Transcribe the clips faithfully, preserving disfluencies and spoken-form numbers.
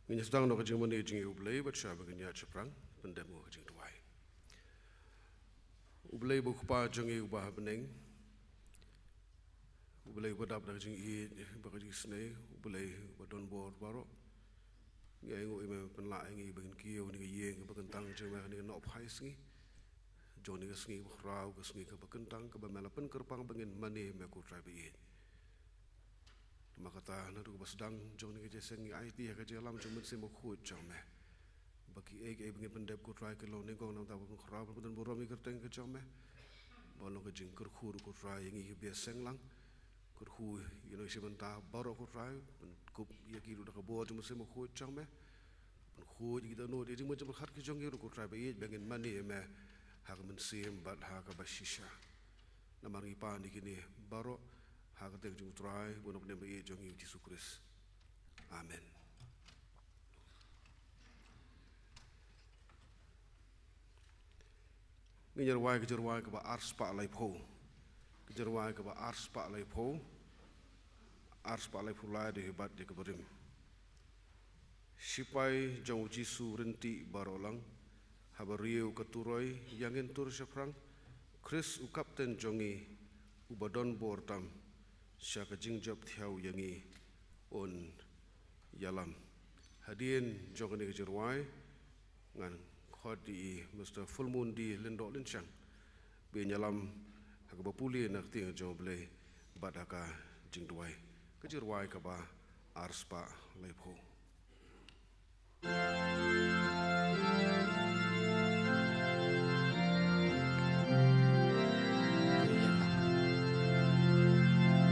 Ngin ïa sdang noh ka jingmane jong ngi, U Blei, bad shwa ba ngin ïaid shaphrang, pyndep noh ka jingduwai. U Blei ba u Kpa jong ngi uba ha bneng, U Blei uba dap da ka jingïeit bad ka jingisynei, U Blei uba don bor baroh. Ngi ainguh ïa me pynlah ïa ngi ba ngin kiew ha kane ka ïing kaba kyntang jong me ha kane ka nohphai sngi. Jong kane ka sngi ba khraw, ka sngi kaba kyntang kaba me la pynkyrpang ba ngin mane ïa me, ko Trai ba ïeit. Namar kata, naduh kaba sdang jong kane ka jingïaseng, ngi aiti ha ka jingïalam jong u Mynsiem Bakhuid jong me, ba kiei kiei ba ngin pyndep, ko Trai, kin long nyngkong na ka bynta ban khraw bad ban don burom ïa ka kyrteng ka jong me. Ba long ka jingkyrkhu, ko Trai, ïa ngi kiba ïaseng lang. Kyrkhu ïa ngi shibynta baroh, ko Trai, pynkup ïa ngi ruh da ka bor jong u Mynsiem Bakhuid jong me. Pynkhuid ïa ngi da ka jingmut jingpyrkhat ka jong ngi ruh, ko Trai ba ïeit, ba ngin mane ïa me ha ka mynsiem bad ha kaba shisha. Namar ngi pan ïa kine baroh ha ka kyrteng jong u Trai bad u Nongpynim ba ïeit jong ngi, U Jisu Khrist. Amen. Ngin ïa rwai ka jingrwai kaba arspah laiphew. Ka jingrwai kaba arspah laiphew. Arspah laiphew lai, dei hi bad ïa kaba rim. Shipai jong U Jisu ryntih baroh lang, haba riew ka turoi ïa ngin tur shaphrang, Khrist u Kapten jong ngi, uba don bor tam, sha ka jingjop thiaw ïa ngi un ïalam. Hadien jong kane ka jingrwai, ngan khot ïa i Mister Fullmoon D Lyngdoh Lynshang ba un ïalam ha kaba pule na ka ktien jong U Blei bad ha ka jingduwai. Ka jingrwai kaba arspah laiphew.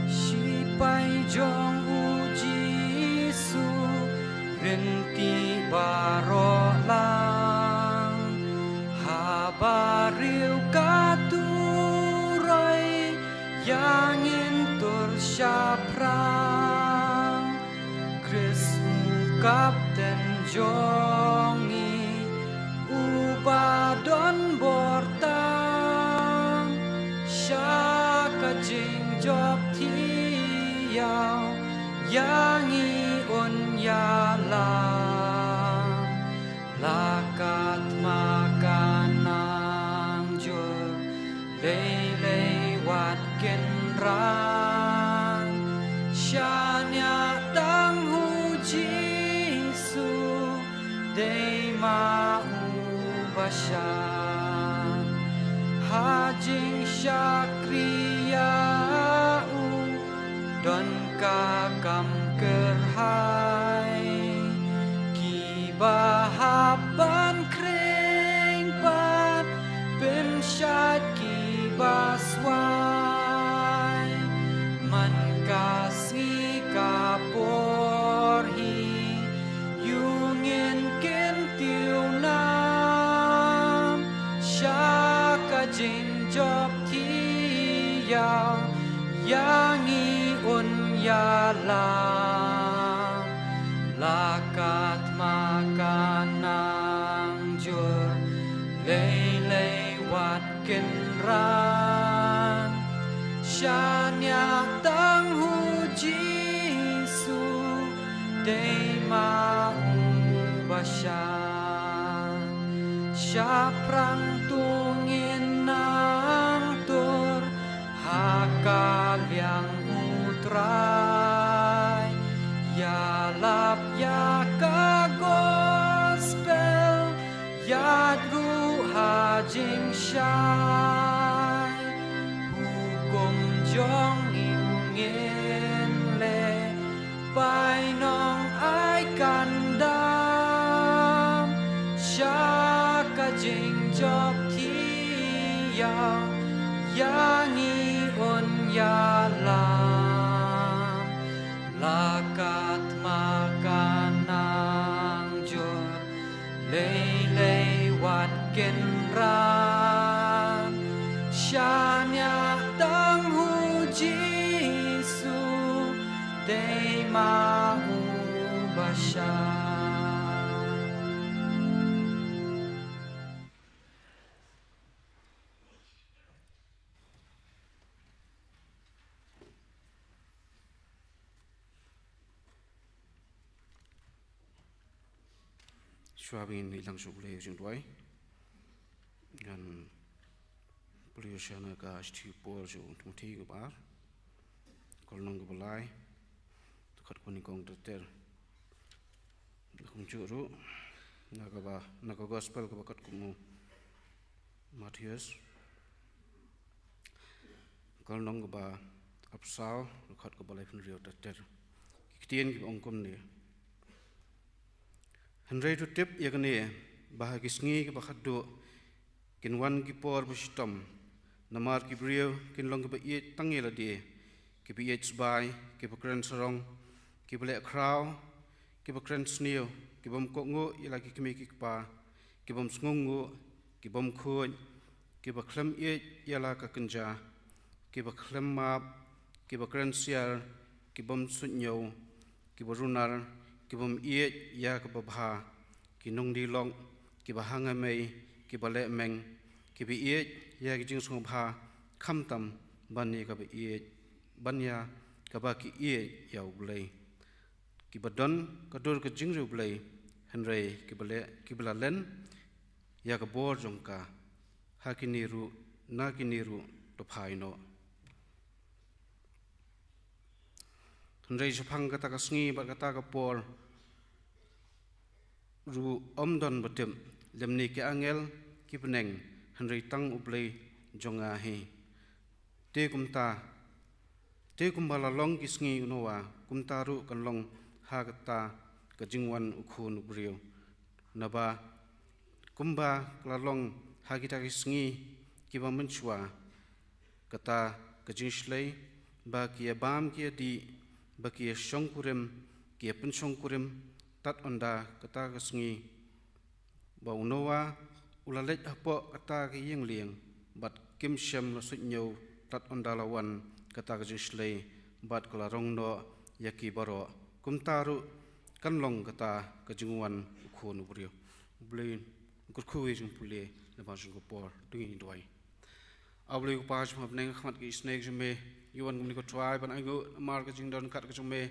Shipai jong U Jisu ryntih baroh lang, haba riew ka turoi ïa ngin tur shaphrang, Khrist u Kapten jong ngi, uba don bor tam, sha ka jingjop thiaw ïa ngi un ïalam. La ka thma ka nang jur, lei lei wat kynran, shaniah tang U Jisu, dei ma u bashan. Ha jingshakri ïa u don ka kam kyrhai, kiba hap ban khring pat pynshait kiba swai. Man ka sngi ka por hi, ïa u ngin kyntiew nam, sha ka jingjop thiaw ïa ngi un ïalam. La ka thma ka nang jur, lei lei wat kynran, shaniah tang U Jisu, dei ma u bashan. Shaphrang to ngin nang tur ha ka liang U Trai, ïalap ïa ka gospel, ïaid ruh ha jingshai. Hukum jong ngi u ngin leh, painong ai kan dam, sha ka jingjop thiaw ïa ngi un ïalam. La ka thma ka nang jur, lei lei wat kynran, shaniah tang U Jisu, dei ma u bashan. Shuwa ba ngin ïalang sha U Blei ha ka jingduwai, ngan pule sha na ka shithi u Paul sha u Timothi kaba ar, ka lynnong kaba lai, dkhot kaba nyngkong ter ter. Kumjuh ruh na kaba, na ka gospel kaba katkum u Mathaios, ka lynnong kaba arphew saw, dkhot kaba laiphew hynriew ter ter. Ki ktien kiba ong kumne: Hynrei to tip ïa kane, ba ha ki sngi kiba khatduh kin wan ki por ba shitom, namar ki briew kin long kiba ïeit tang ïa lade, kiba ïeit sbai, kiba kren sarong, kiba leh khraw, kiba kren sniew, ki bym kohnguh ïa la ki kmie ki kpa, ki bym sngewnguh, ki bym khuid, kiba khlem ïeit ïa la ka kynja, kiba khlem map, kiba kren siar, ki bym suidñiew, kiba runar, ki bym ïeit ïa kaba bha, ki nongdie lok, kiba hangamei, kiba lehmeng, kiba ïeit ïa ki jingsngewbha khamtam ban ïa kaba ïeit, ban ïa kaba ki ïeit ïa U Blei, kiba don ka dur ka jingriewblei, hynrei kiba leh, kiba la len ïa ka bor jong ka. Ha kine ruh, na kine ruh to phai noh. Hynrei shaphang kata ka sngi bad kata ka por ruh ym don ba tip, lymne ki angel, ki bneng, hynrei tang U Blei jong nga hi. Te kumta, te kumba la long ki sngi u Noah, kumta ruh kan long ha kata ka jingwan u Khun u briew. Naba kumba ka la long ha kita ki sngi kiba mynshuwa, kata ka jingshlei, ba ki ïa bam ki ïa dih, ba ki ïa shongkurim, ki ïa pynshongkurim, tad ynda kata ka sngi ba u Noah u la leit hapoh kata ka ïing lieng, bad kim shym la suidñiew tad ynda la wan kata ka jingshlei, bad ka la rong noh ïa ki baroh. Kumta ruh kan long kata ka jingwan u Khun u briew. U Blei un kyrkhu ïa ka jingpule lyngba jong ka por. To ngin duwai. A Blei ko Pa jong nga ha bneng, ha khmat ka isynei ka jong me ngi wan kumne ko Trai ban ainguh namar ka jingdon kat ka jong me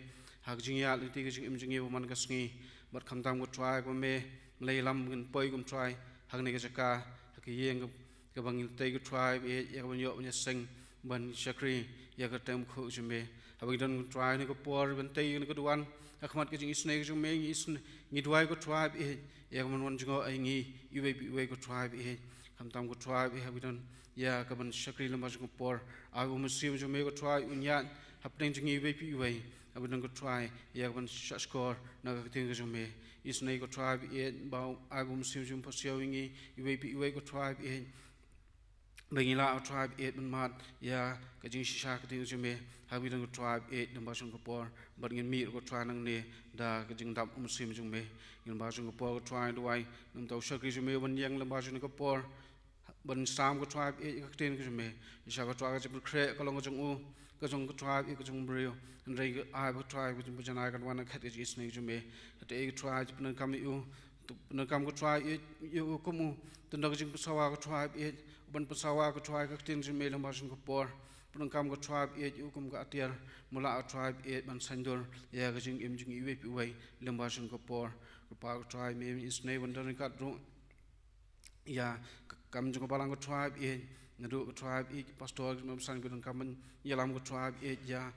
ha ka jingïaid lynti ka jingim jong ngi ba man ka sngi. Bad khamtam ko Trai ba me me la ïalam ba ngin poi ko Trai ha kane ka jaka, ha ka ïing kaba ngin tei ko Trai ba ïeit ïa ka ban ïoh ban ïaseng ban shakri ïa ka kyrteng bakhuid ka jong me. Haba ngi don ko Trai ha kane ka por ban tei ha kane ka duwan ha khmat ka jingisynei ka jong me, ngi isynei, ngi duwai ko Trai ba ïeit ïa ka ban wan jngoh ïa ngi iwei pa iwei ko Trai ba ïeit. Khamtam ko Trai ba ïeit, haba ngi don ïa ka ban shakri lyngba jong ka por, ai ba u Mynsiem jong me ko Trai un ïaid hapdeng jong ngi iwei pa iwei. Haba ngi don ko Trai ïa ka ban shahshkor na ka ktien ka jong me, isynei ko Trai ba ïeit ba ai ba u Mynsiem jong me un pasiaw ïa ngi iwei pa iwei ko Trai ba ïeit, ba ngin lah ko Trai ba ïeit ban mad ïa ka jingshisha ka ktien ka jong me. Haba ngi don ko Trai ba ïeit lyngba jong ka por, bad ngin mih ko Trai nangne da ka jingdap u Mynsiem jong me. Lyngba jong ka por ko Trai duwai, namar u shakri jong me ban ïeng lyngba jong ka por, ban sam ko Trai ba ïeit ïa ka ktien ka jong me. Shisha ko Trai ka jingpynkhreh ka long ka jong u, ka jong ko Trai ba ïeit, ka jong u briew. Hynrei ai ba ko Trai ka jingpynjanai kan wan ha ka khet ka jingisynei ka jong me. Kata ei ko Trai, pyndonkam ïa u, pyndonkam ko Trai ba ïeit ïa u kum u tynda ka jingpynsawa ko Trai ba ïeit, u ban pynsawa ko Trai ka ktien ka jong me lyngba jong ka por. Pyndonkam ko Trai ba ïeit ïa u kum ka atiar, ba un lah ko Trai ba ïeit ban saiñdur ïa ka jingim jong ngi iwei pa iwei lyngba jong ka por. Ko Pa ko Trai, me isynei ban don ryngkat ruh ïa ka kam jong ka balang ko Trai ba ïeit. Naduh ko Trai ba ïeit, pastor, ki nongsan, ki nongkam ban ïalam ko Trai ba ïeit ïa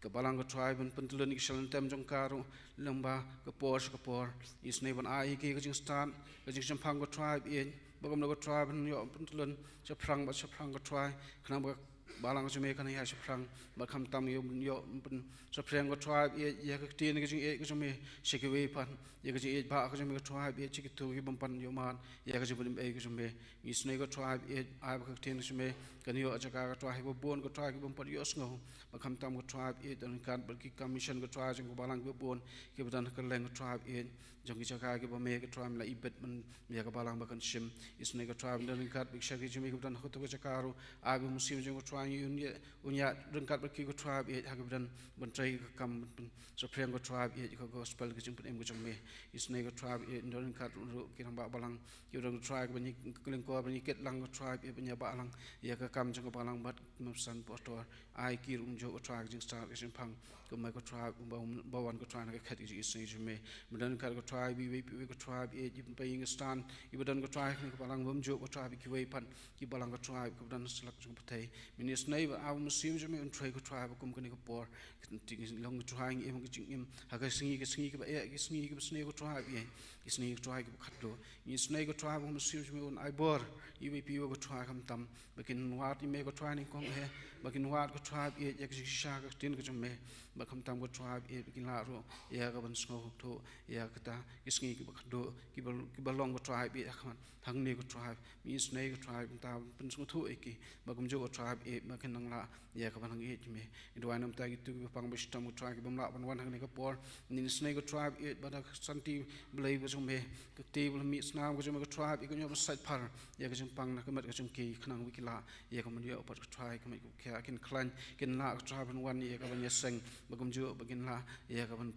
ka balang ko Trai, ban pyntylun ïa ki shalynter jong ka ruh lyngba ka por sha ka por. Isynei ban ai ïa ki ka jingstad, ka jingshemphang ko Trai ba ïeit, ba kumno ko Trai ban ïoh pyntylun shaphrang bad shaphrang ko Trai, khnang ba ka balang jong me kan ïaid shaphrang, bad khamtam ïa u ban ïoh pynshaphrang ko Trai ba ïeit ïa ka ktien ka jingïeit ka jong me sha kiwei pat, ïa ka jingïeit ba ka jong me ko Trai ba ïeit sha kito ki bym pat ïoh mad ïa ka jingpynim ei ka jong me. Ngi isynei ko Trai ba ïeit, ai ba ka ktien ka jong me kan ïoh jaka ko Trai ha kiba bun ko Trai ki bym pat ïohsngew. Bad khamtam ko Trai ba ïeit, don ryngkat bad ki kam mission ko Trai jong ka balang kiba bun, kiba don ha kylleng ko Trai ba ïeit, jong ki jaka kiba me ko Trai me la ibit ban ïa ka balang ba kan shim. Isynei ko Trai ba don ryngkat bad ki shakri jong me kiba don ha kato ka jaka ruh, ai ba u Mynsiem jong ko Trai Ngi un ïa, un ïa ryngkat bad ki ko Trai ba ïeit ha kaba don ban trei ka kam ban pynsaphriang ko Trai ba ïeit ka gospel ka jingpynim ka jong me. Isynei ko Trai ba ïeit, don ryngkat ruh ki rangbah balang, ki don ko Trai ba ngi lyngkor ba ngi kit lang ko Trai ba ïeit, ba ngi ïa ba lang ïa ka kam jong ka balang bad ki mapsan pastor. Ai ki ruh kumjuh ko Trai ka jingstad ka jingphang. Kumba ko Trai ba, ba wan ko Trai na ka khet ka jingisynei jong me. Ba don ryngkat ko Trai ba ïeit, ba ïeit ko Trai ba ïeit, ba ïeit ka stand, ba don ko Trai ka balang bymjuh ko Trai ba kiwei pat ki balang ko Trai ka ba don sa lak jong ka pyrthei. Ngi isynei ba ha u mynsiem jong me un trei ko Trai ba kum kane ka por. Ka ting long ko Trai ngi im ka jingim ha ka sngi, ka sngi kaba eh, ka sngi kaba isynei ko Trai ba ïeit, ka sngi ko Trai kaba khatduh. Ngi isynei ko Trai ba u mynsiem jong me un ai bor ïa iwei pa iwei ko Trai khamtam ba kin wad ïa me ko Trai nyngkong eh, ba kin wad ko Trai ba ïeit ïa ka jingshisha ka ktien ka jong me, ba khamtam ko Trai ba ïeit ba kin lah ruh ïa ka ban sngewthuh ïa kata ka sngi kaba khatduh, kiba, kiba long ko Trai ba ïeit ha khmat hangne ko Trai. Ngi isynei ko Trai ba mynta pynsngewthuh ïa ki ba kumjuh ko Trai ba ïeit ba kin nang lah ïa ka ban nang ïeit me. Ngi duwai namar kito kiba pang ba shitom ko Trai ki bym lah ban wan hangne ka por. Ngi isynei ko Trai ba ïeit ba da ka santi Blei ka jong me, ka kti ba la mih snam ka jong me ko Trai ba ïeit, ka ñiah ban sait phar ïa ka jingpang na ka met ka jong ki khnang ba ki lah ïa ka ban ïoh pat ko Trai ka met ka khia, kin khlaiñ, kin lah ko Trai ban wan ïa ka ban ïaseng, ba kumjuh ba kin lah ïa ka ban,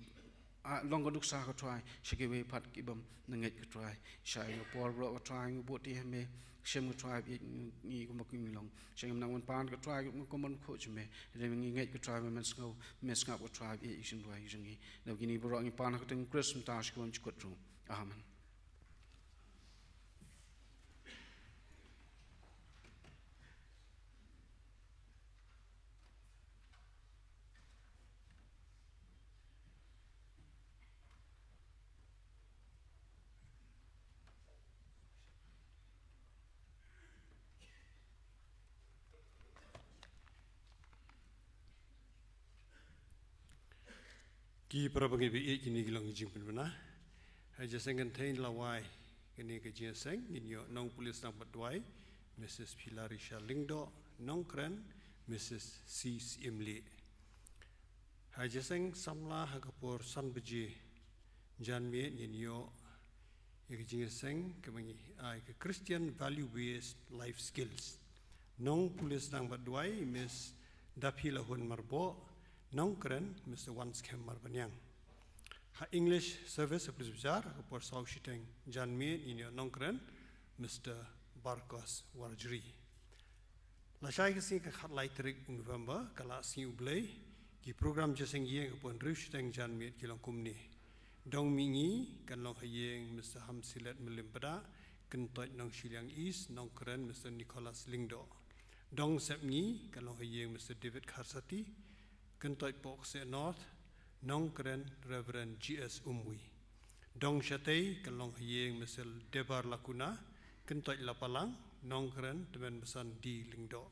ah, long ka nuksa ko Trai sha kiwei pat ki bym nang ngeit ko Trai. Sha ïa ka por baroh ko Trai ngi bud ïa me, shem ko Trai ba ïeit, ngi kumba ngi long. Sha ngim nang wan pan ko Trai kum ban khuid jong me. Hynrei ngi ngeit ko Trai ba men sngew, men sngap ko Trai ba ïeit ïa ka jingduwai jong ngi. Naba kine baroh ngi pan ha ka kyrteng Khrist mynta sha ka bymjukut ruh. Amen. Ki para bangeit ba ïeit, kine ki long ki jingpynbna. Ha ka jingïaseng kynthei la wai kane ka jingïaseng, ngin ïoh nongpule sdang bad duwai, Missus Philarisha Lyngdoh, nongkren, Missus C Syiem Lieh. Ha ka jingïaseng samla ha ka por san baje janmiet ngin ïoh ïa ka jingïaseng kaba ngi ai ka Christian Value Based Life Skills. Nongpule sdang bad duwai, Miss Daphi Lahun Marboh, nongkren, Mister Wanskhem Marbaniang. Ha English Service ha Police Bazar ha ka por saw shiteng janmiet ngin ïoh nongkren, Mister Barkos Warjri. Lashai ka sngi ka khatlai tarik u November, ka la sngi U Blei, ki program jingïaseng ïing ha ka por hynriew shiteng janmiet ki long kumne. Dong mihngi kan long ha ïing Mister Hamsilet Mylliem Pdeng, Kyntoit Nongshiliang East, nongkren Mister Nicholas Lyngdoh. Dong sepngi kan long ha ïing Mister David Kharsati, Kyntoit Pohkseh North, nongkren Reverend G S Umwi. Dong shatei kan long ha ïing Mister Debar Lakuna, Kyntoit Lapalang, nongkren Tymmen Basan D Lyngdoh.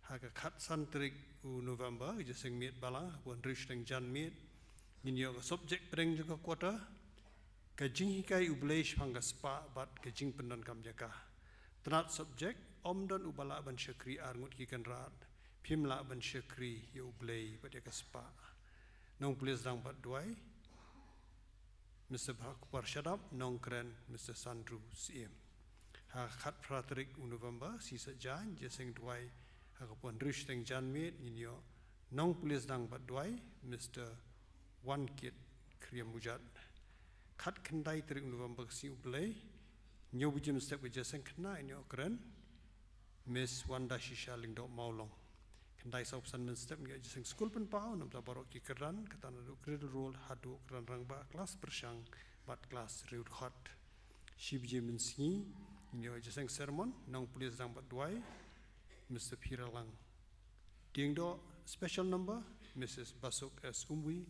Ha ka khatsan tarik u November, ka jingïaseng miet balang ha ka por hynriew shiteng janmiet, ngin ïoh ka subject pdeng jong ka quarter, ka jinghikai U Blei shaphang ka spah bad ka jingpyndonkam ïa ka. Tnat subject, ym don uba lah ban shakri ar ngut ki kynrad, phim lah ban shakri ïa U Blei bad ïa ka spah. Nongpule sdang bad duwai, Mister Bhakpar Shadap, nongkren Mister Sandru Syiem. Ha ka khatphra tarik u November, sngi Saitjaiñ, jingïaseng duwai ha ka por hynriew shiteng janmiet, ngin ïoh nongpule sdang bad duwai, Mister Wankit Khriam Mujat. Khatkhyndai tarik u November, ka sngi U Blei, hynñiew baje mynstep ka jingïaseng khynnah ngin ïoh kren Miss Wanda Shisha Lyngdoh Mawlong. Khyndai sawphew san mynstep ngin ïoh jingïaseng skul pynpaw, namar baroh ki kyrdan, kata naduh Cradle Roll haduh kyrdan rangbah, klas pyrshang bad klas riewdkhot. Shi baje mynsngi ngin ïoh jingïaseng sermon, nongpule sdang bad duwai, Mister Phiralang Diengdoh, special number, Missus Basuk S Umwi,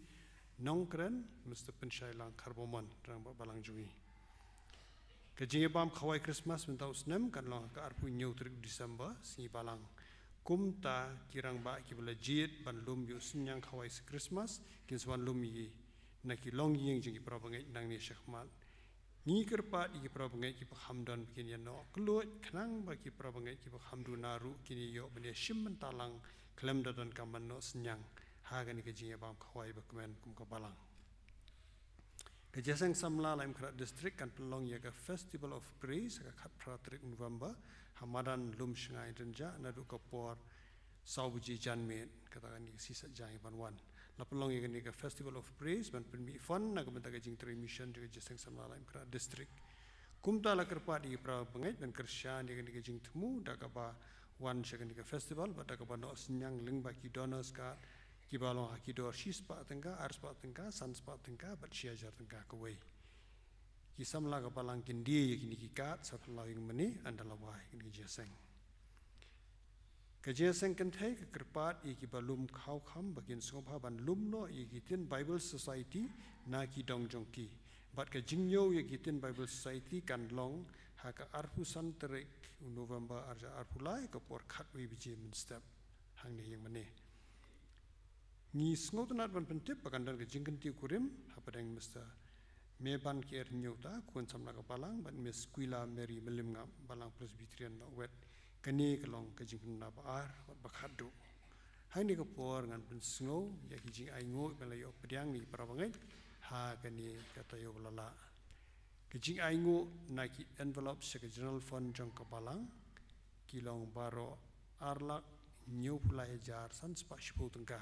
nongkren, Mister Pynshailang Kharbamon, rangbah balang jong ngi. Ka jingïabam khawai Christmas mynta u snem kan long ha ka arphew hynñiew tarik December, sngi balang. Kumta ki rangbah kiba la jied ban lum ïa u synñiang khawai Christmas, kin sa wan lum ïa na ki longïing jong ki para bangeit nangne shakhmat. Ngi kyrpad ïa ki para bangeit kiba kham don ba kin ïa noh khluit, khnang ba ki para bangeit kiba kham duna ruh kin ïoh ban ïa shim bynta lang khlem da donkam ban noh synñiang ha kane ka jingïabam khawai ba kmen kum ka balang. Ka jingïaseng samla Laitumkhrah District kan pynlong ïa ka Festival of Praise ha ka khatphra tarik November ha madan Lumshngaiñ Rynjah naduh ka por saw baje janmiet, kata kane ka shisha jaiñ ban wan. La pynlong ïa kane ka Festival of Praise ban pynmih fund na ka bynta ka jingtrei mission jong ka Jingïaseng Samla Laitumkhrah District. Kumta la kyrpad ïa ki para bangeit ban kyrshan ïa kane ka jingthmu da kaba wan sha kane ka festival bad da kaba noh synñiang lyngba ki donors card kiba long ha ki dor shispah tyngka, arspah tyngka, sanspah tyngka bad shi hajar tyngka kawei. Ki samla ka balang kin die ïa kine ki card sa phyllaw ïa ka mane ynda la wai ïa kane ka jingïaseng. Ka jingïaseng kynthei ka kyrpad ïa kiba lum khaw kham ba kin sngewbha ban lum noh ïa ki Teen Bible Society na ki dong jong ki. Bad ka jingñiew ïa ki Teen Bible Society kan long ha ka arphew san tarik u November arhajar arphew lai, ka por khatwei baje mynstep hangne ïing mane. Ngi sngewtynnat ban pyntip ba kan don ka jingkyntiew kurim hapdeng Mister Meban Kier Hynñiewta, khun samla ka balang, bad Miss Kuila Mary Mylliemngap, balang Presbyterian Nongwet. Kane ka long ka jingpynbna ba ar bad ba khatduh. Hangne ka por ngan pynsngew ïa ki jingainguh ba la ïoh pdiang na ki para bangeit ha kane ka taïew ba la lah. Ka jingainguh na ki envelope sha ka General Fund jong ka balang ki long baroh ar lak hynñiewphew lai hajar san spah shiphew tyngka.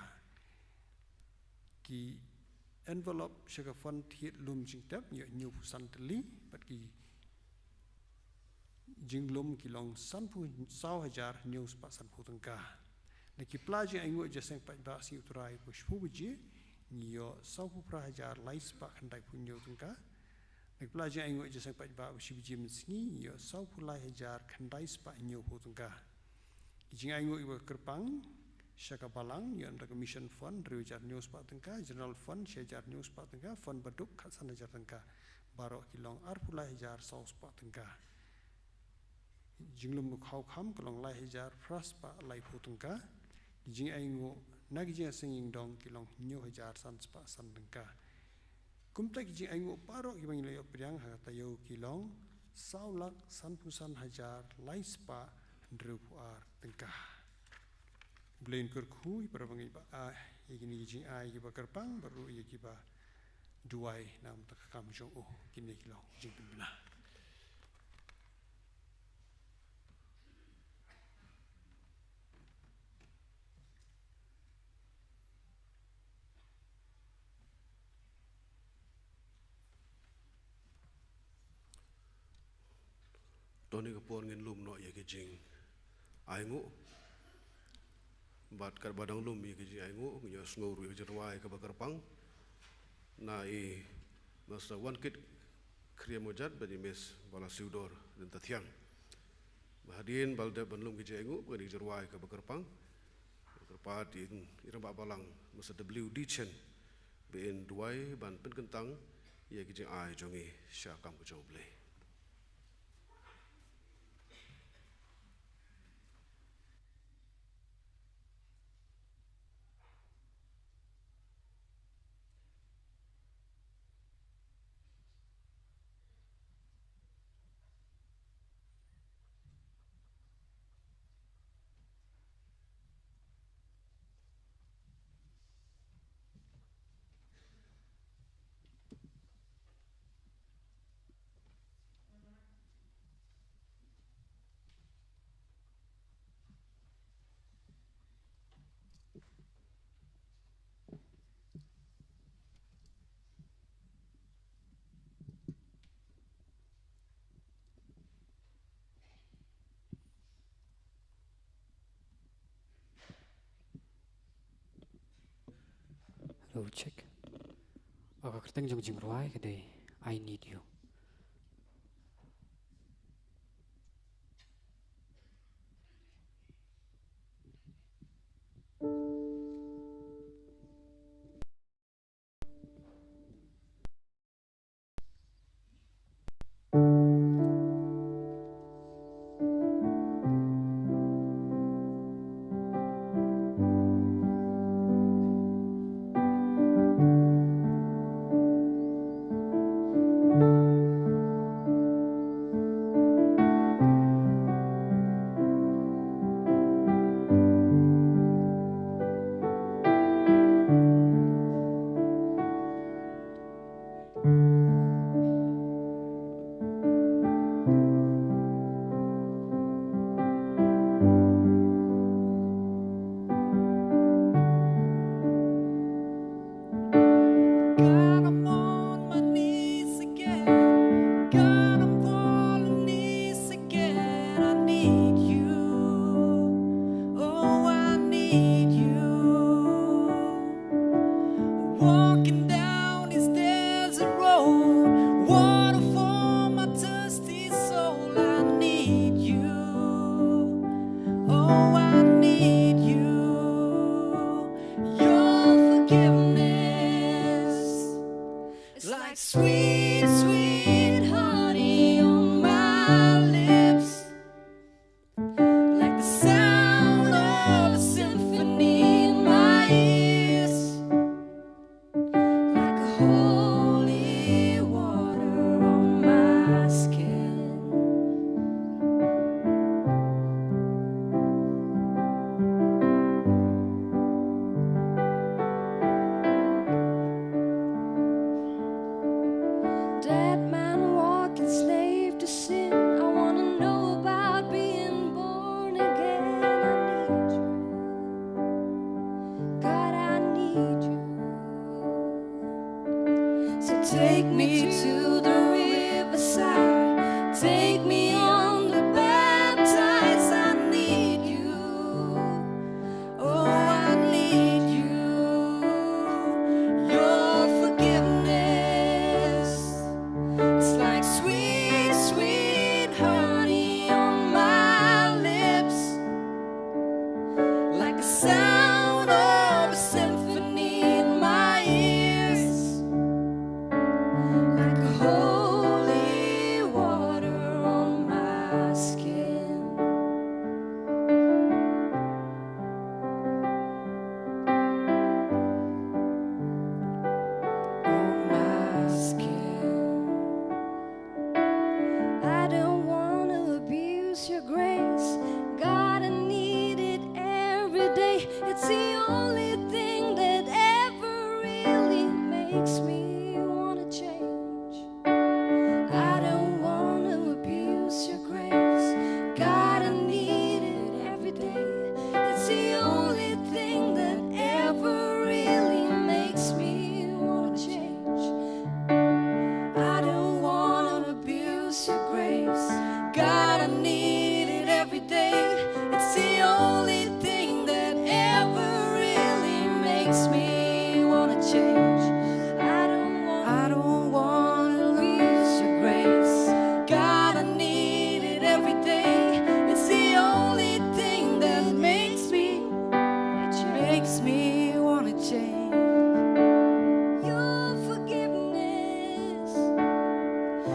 Ki envelope sha ka fund thied lum jingtep ngi ïoh hynñiewphew san tylli, bad ki jinglum ki long sanphew saw hajar hynñiew spah sanphew tyngka. Na ki pla jingainguh jingïaseng paidbah sngi U Trai ba shiphew baje ngi ïoh sawphew phra hajar lai spah khyndaiphew hynñiew tyngka. Na ki pla jingainguh jingïaseng paidbah ba shi baje mynsngi ngi ïoh sawphew lai hajar khyndai spah hynñiewphew tyngka. Ki jingainguh kiba kyrpang sha ka balang ïoh na ka Mission Fund hynriew hajar hynñiew spah tyngka, General Fund shi hajar hynñiew spah tyngka, Fund Baduk khatsan hajar tyngka. Baroh ki long arphew lai hajar saw spah tyngka. Jinglum u khaw kham ka long lai hajar phra spah laiphew tyngka. Ki jingainguh na ki jingïaseng ïing dong ki long hynñiew hajar san spah san tyngka. Kumta ki jingainguh baroh kiba ngi la ïoh pdiang ha ka taïew ki long saw lak sanphew san hajar lai spah hynriewphew ar tyngka. Blei un kyrkhu ïa para bangeit ba ai ïa kine ki jingai kiba kyrpang bad ruh ïa kiba duwai namar ka kam jong u. Kine ki long jingpynbna. To ha kane ka por ngin lum noh ïa ki jingainguh. Bad katba dang lum ïa ki jingainguh, ngin ïohsngew ruh ïa ka jingrwai kaba kyrpang na i Master Wankit Khriamojat bad i Miss Balasiewdor Ryntathiang. Ba hadien ba la dep ban lum ki jingainguh, ba ngin ïa jingrwai kaba kyrpang. Kyrpad ïa i Rangbah Balang Mister W D Chen ba in duwai ban pynkyntang ïa ki jingai jong ngi sha ka kam ka jong U Blei. Hello, check. Ka kyrteng jong jingrwai ka dei I Need You.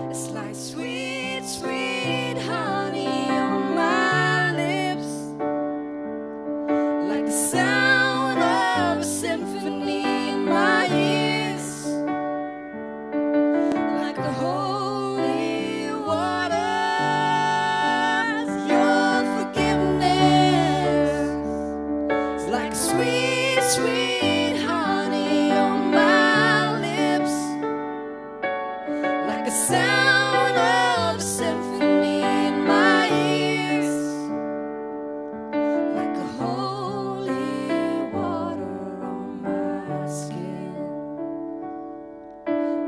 It's like sweet, sweet honey on my lips, like the sound of a symphony in my ears, like the holy waters, your forgiveness. It's like sweet, sweet honey on my lips, like a sound of a symphony in my ears, like a holy water on my skin,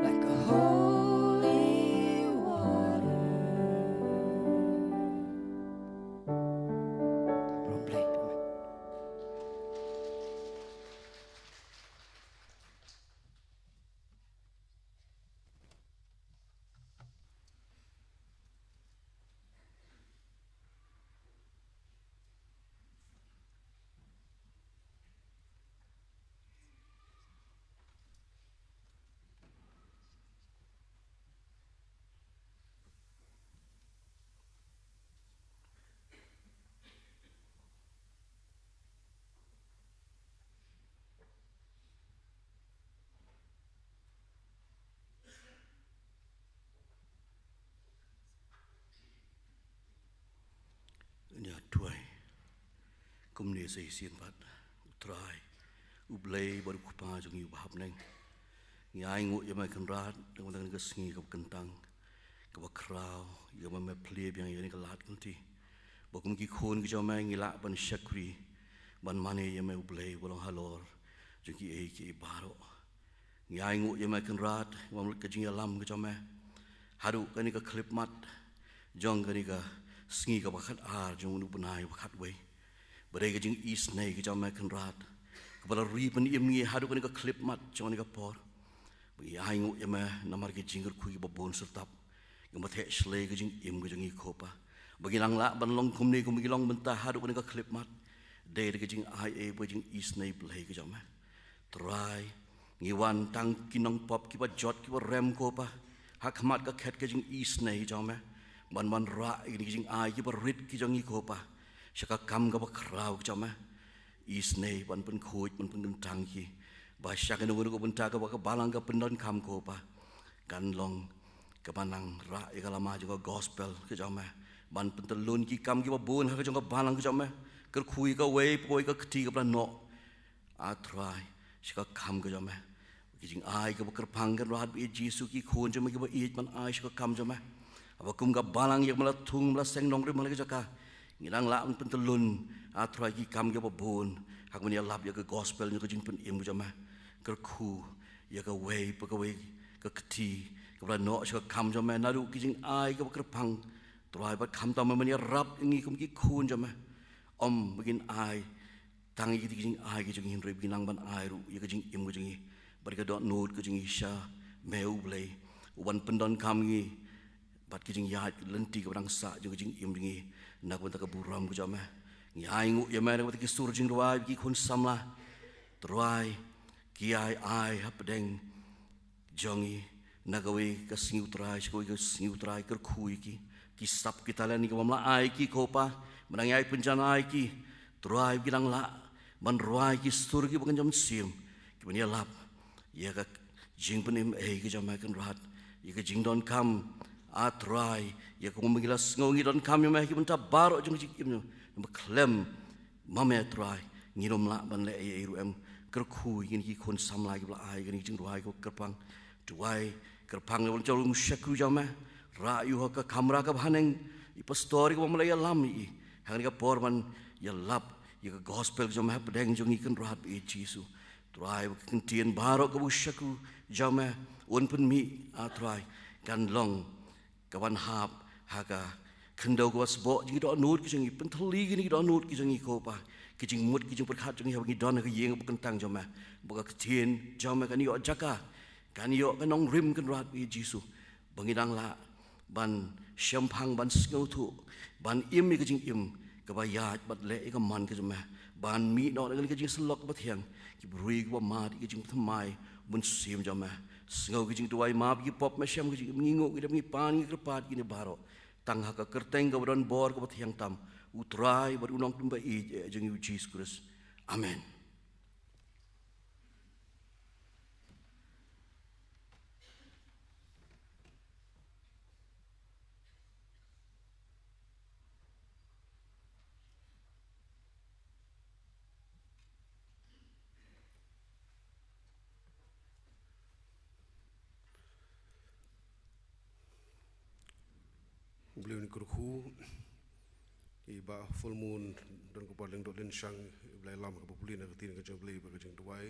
like a holy water. Ïa, duwai. Kumne sa shisien pat, U Trai, U Blei bad U Kpa jong ngi uba ha bneng, ngi ainguh ïa me Kynrad, na ka bynta kane ka sngi kaba kyntang, kaba khraw, ïa kaba me plie biang ïa kane ka lad ka lynti, ba kum ki khun ki jong me ngi lah ban shakri, ban mane ïa me U Blei uba long halor jong kiei kiei baroh. Ngi ainguh ïa me Kynrad, ïa ka jingïalam ka jong me haduh kane ka khyllipmat jong kane ka sngi kaba khatar jong une u bnai ba khatwei. Ba dei ka jingisynei ka jong me Kynrad, kaba la ri pynim ïa ngi haduh kane ka khyllipmat jong kane ka por. Ba ngi ainguh ïa me namar ki jingkyrkhu kiba bun syrtap, kiba theh shlei ka jingim ka jong ngi ko Pa. Ba ngi nang lah ban long kumne kumba ngi long mynta haduh kane ka khyllipmat. Dei da ka jingai ei bad ka jingisynei Blei ka jong me. Trai, ngi wan tang ki nongpop kiba jot kiba rem ko Pa, ha khmat ka khet ka jingisynei jong me, ban wanrah ïa kine ki jingai kiba rit ki jong ngi ko Pa, sha ka kam kaba khraw ka jong me. Isynei ban pynkhuid ban pynkyntang ki, ba sha kano kano ka bynta kaba ka balang ka pyndonkam ko Pa, kan long kaba nang rah ïa ka lama jong ka gospel ka jong me, ban pyntyllun ki kam kiba bun ha ka jong ka balang ka jong me. Kyrkhu ïa kawei pa kawei ka kti kaba la noh, A Trai, sha ka kam ka jong me. Ki jingai kaba kyrpang Kynrad ba ïeit Jisu, ki khun jong me kiba ïeit ban ai sha ka kam jong me. Haba kum ka balang ïa kaba la thung ba la seng nongrim ha kane ka jaka, ngi nang lah ban pyntyllun, A Trai, ki kam kiba bun ha kaba ngi ïalap ïa ka gospel, ïa ka jingpynim ka jong me. Kyrkhu ïa kawei pa kawei ka kti kaba la noh sha ka kam jong me, naduh ki jingai kaba kyrpang, Trai, bad khamtam me ban ïarap ïa ngi kum ki khun jong me. Ym ba ngin ai tang ïa ki jingai ki jong ngi, hynrei ba ngin nang ban ai ruh ïa ka jingim ka jong ngi bad ka dohnud ka jong ngi sha me U Blei, uban pyndonkam ngi bad ki jingïaid lynti kaba dang sah jong ka jingim jong ngi, na ka bynta ka burom ka jong me. Ngi ainguh ïa me na ka bynta ki sur jingrwai, ki khun samla, Trai, ki ai ai hapdeng jong ngi, na kawei ka sngi U Trai sha kawei ka sngi U Trai, kyrkhu ïa ki, ki sap ki talent ïa ki bym la ai ki ko Pa, mynta ngi ai pynjanai ki, Trai, ba ki nang lah ban rwai ki sur kiba kynja mynsiem, kiban ïalap ïa ka jingpynim ei ka jong me Kynrad, ïa ka jingdonkam, A Trai, ïa ka kumba ngi la sngew ngi donkam ïa me ha ki bynta baroh jong ka jingim, namar khlem ma me Trai ngin ym lah ban leh ei ei ruh em. Kyrkhu ïa kine ki khun samla kiba la ai kane ka jingrwai kaba kyrpang. Duwai kyrpang ïa u shakri jong me, rah ïa u ha ka kamra kaba haneng, i pastor kaba me la ïalam ïa i ha kane ka por ban ïalap ïa ka gospel jong me hapdeng jong ngi Kynrad ba ïeit Jisu. Trai, ba ka ktien baroh kaba u shakri jong me un pynmih, A Trai, kan long kaban hap ha ka khyndew kaba sboh jong ki dohnud ki jong ngi, pynthylli kine ki dohnud ki jong ngi ko Pa, ki jingmut ki jingpyrkhat jong ngi haba ngi don ha ka ïing kaba kyntang jong me, ba ka ktien jong me kan ïoh jaka, kan ïoh ka nongrim Kynrad ba ïeit Jisu, ba ngi nang lah ban shemphang, ban sngewthuh, ban im ïa ka jingim kaba ïaid bad leh ïa ka mon ka jong me, ban mih noh na ka jingsyllok kaba thiang, ki briew kiba mad ïa ka jingthymmai mynsiem jong me. Sngew ki jingduwai, map ki pop, me shem ki jingim, ngi nguh, ngi dem, ngi pan, ngi kyrpad, kine baroh tang ha ka kyrteng kaba don bor, kaba thiang tam, U Trai bad U Nongpynim ba ïeit jong ngi U Jisu Khrist. Amen. U Blei un kyrkhu ïa i Bah Full Moon Donkupor Lyngdoh Lynshang, i Blei lam kaba pule na ka ktien ka jong U Blei bad ka jingduwai.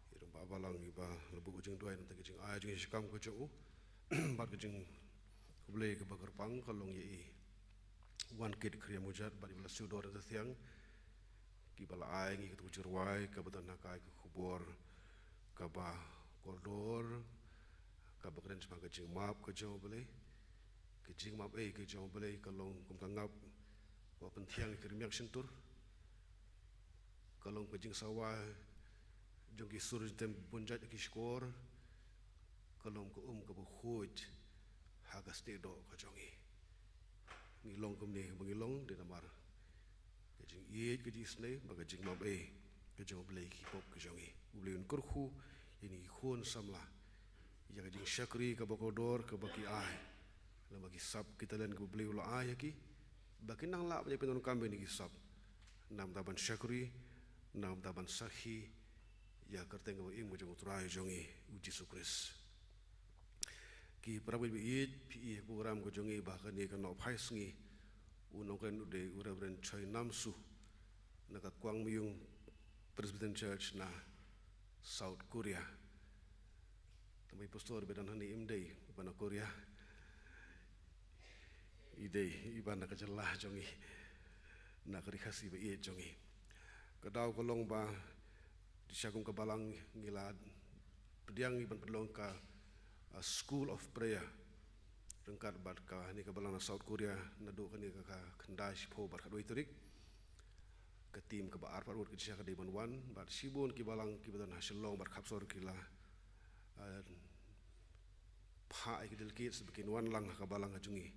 I Rangbah Balang iba la buh ka jingduwai na ka bynta ka jingai jong i sha ka kam ka jong u. Bad ka jingkhublei kaba kyrpang ka long ïa i Wankit Khyrïa Mujat bad iba la siew dor na ka thiang, kiba la ai ngi katu ka jingrwai kaba don ha ka khubor kaba kordor, kaba kren shaphang ka jingmap ka jong U Blei. Ka jingmap ei ka jong U Blei ka long kum ka ngap kaba pynthiang ïa ki rmiang shyntur. Ka long ka jingsawa jong ki sur jingtem bun jait ha ki shkor. Ka long ka um kaba khuid ha ka snieh doh ka jong ngi. Ngi long kumne ba ngi long dei namar ka jingïeit, ka jingisynei bad ka jingmap ei ka jong U Blei ki pop ka jong ngi. U Blei un kyrkhu ïa ngi ki khun samla ïa ka jingshakri kaba kordor kaba ki ai, lem bad ki sap ki talent kaba U Blei u la ai ha ki, ba kin nang lah ban ïa pyndonkam ïa kine ki sap namar ban shakri, namar ban sakhi ïa ka kyrteng kaba im ka jong U Trai jong ngi U Jisu Khrist. Ki para bangeit ba ïeit, phi i ha ka program ka jong ngi ba kane ka Nohphai Sngi u nongkren u dei u Reverend Choi Nam Soo na ka Kwang Myung Presbyterian Church na South Korea. Tang ba i pastor ba don hangne im dei iba na Korea. I dei iba na ka jylla jong ngi, na ka Ri Khasi ba ïeit jong ngi. Ka daw ka long ba sha kum ka balang ngi la pdiang ngi ban pynlong ka, uh, School of Prayer ryngkat bad kane ka balang na South Korea naduh kane ka, ka khyndai, shiphew bad khatwei tarik. Ka team kaba arphew arngut ka jingshisha ka dei ban wan bad shibun ki balang kiba don ha Shillong bad khapsor ki la, uh, phah ïa ki delegates ba kin wan lang ha ka balang ka jong ngi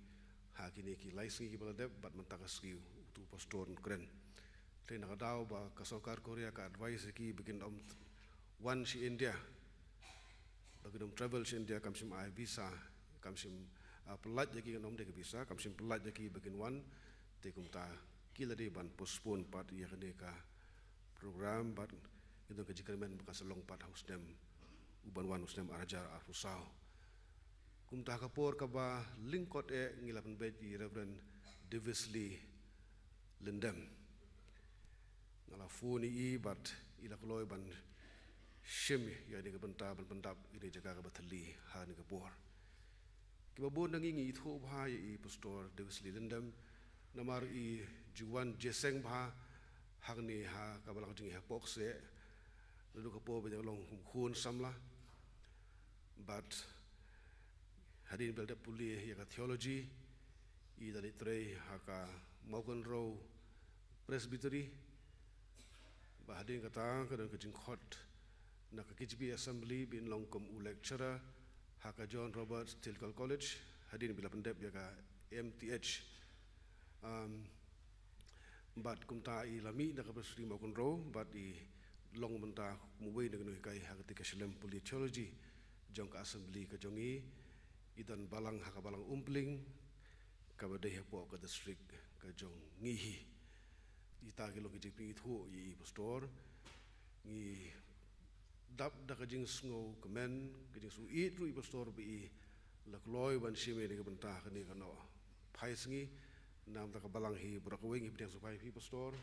ha kine ki lai sngi kiba la dep bad mynta ka sngi utu u pastor un kren. Te na ka daw ba ka sorkar Korea ka advice ïa ki ba kin ym wan sha India, ba kin ym travel sha India, kam shym ai visa, kam shym, ah, pyllait ïa ki, kan ym dei ka visa, kam shym pyllait ïa ki ba kin wan. Te kumta ki la dei ban postpone pat ïa kane ka program bad ngi don ka jingkyrmen ba kan sa long pat ha u snem u ban wan, u snem ar hajar arphew saw. Kumta ha ka por kaba lyngkot eh ngi la pynbeit ïa i Reverend Davisley Lyndem. Nga la phone ïa i bad i la kloi ban shim ïa kane ka bynta ban pyndap ïa kane ka jaka kaba thylli ha kane ka por. Kiba bun na ngi ngi ithuh bha ïa i Pastor Davisley Lyndem namar i ju wan jingïaseng bha hangne ha ka balang jong ngi hapoh kseh naduh ka por ba i dang long kum khun samla. Bad hadien ba i la dep pule ïa ka theology, i da leit trei ha ka Mawkynrew Presbytery. Bad hadien kata ka don ka jingkhot na ka K J P Assembly ba in long kum u lecturer ha ka John Roberts Theological College hadien ba i la pyndep ïa ka M Th. Um, bad kumta i la mih na ka Presbytery Mawkynrew bad i long mynta kum uwei na ki nonghikai ha katei ka shlem pule theology jong ka Assembly ka jong ngi. I don balang ha ka balang Umpling kaba dei hapoh ka district ka jong ngi hi. Ita ki long ki jingpyni thuh ïa i Pastor. Ngi dap da ka jingsngew kmen, ka jingsngew ïeit ruh i Pastor ba i la kloi ban shim ïa kane ka bynta, kane ka Nohphai Sngi. Namar ka balang hi baroh kawei ngi pdiang sngewbha ïa phi Pastor,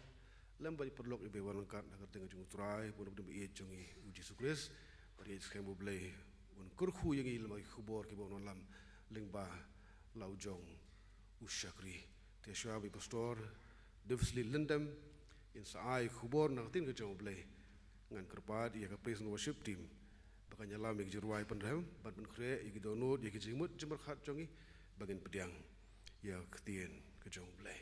lem bad i paralok iba wan ryngkat, ha ka kyrteng jong U Trai bad U Nongpynim ba ïeit jong ngi U Jisu Khrist. Bad ïeit skhem U Blei un kyrkhu ïa ngi lem bad ki khubor kiba wan lam lyngba la u jong u shakri. Te shuwa ba i Pastor Davisley Lyndem in sa ai khubor na ka ktien ka jong U Blei, ngan kyrpad ïa ka praise and worship team ba kan ïalam ïa ki jingrwai pynrhem ban pynkhreh ïa ki dohnud, ïa ki jingmut jingpyrkhat jong ngi, ba ngin pdiang ïa ka ktien ka jong U Blei.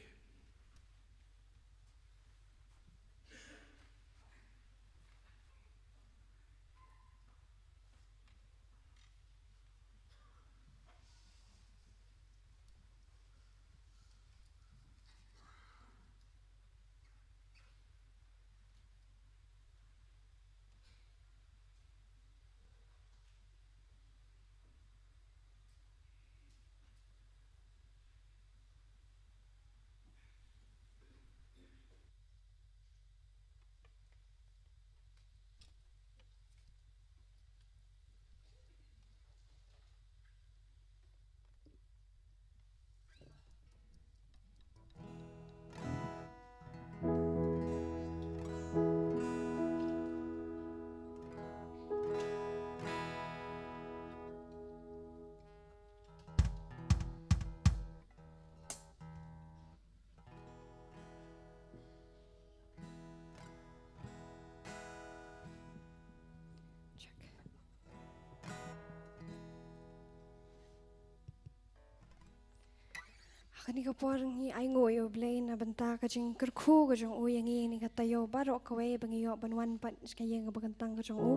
Kane ka por ngi ainguh ïa U Blei na bynta ka jingkyrkhu ka jong u ïa ngi, ngi ka taïew baroh kawei ba ngi ïoh ban wan pat sha ka ïing ba kyntang ka jong u.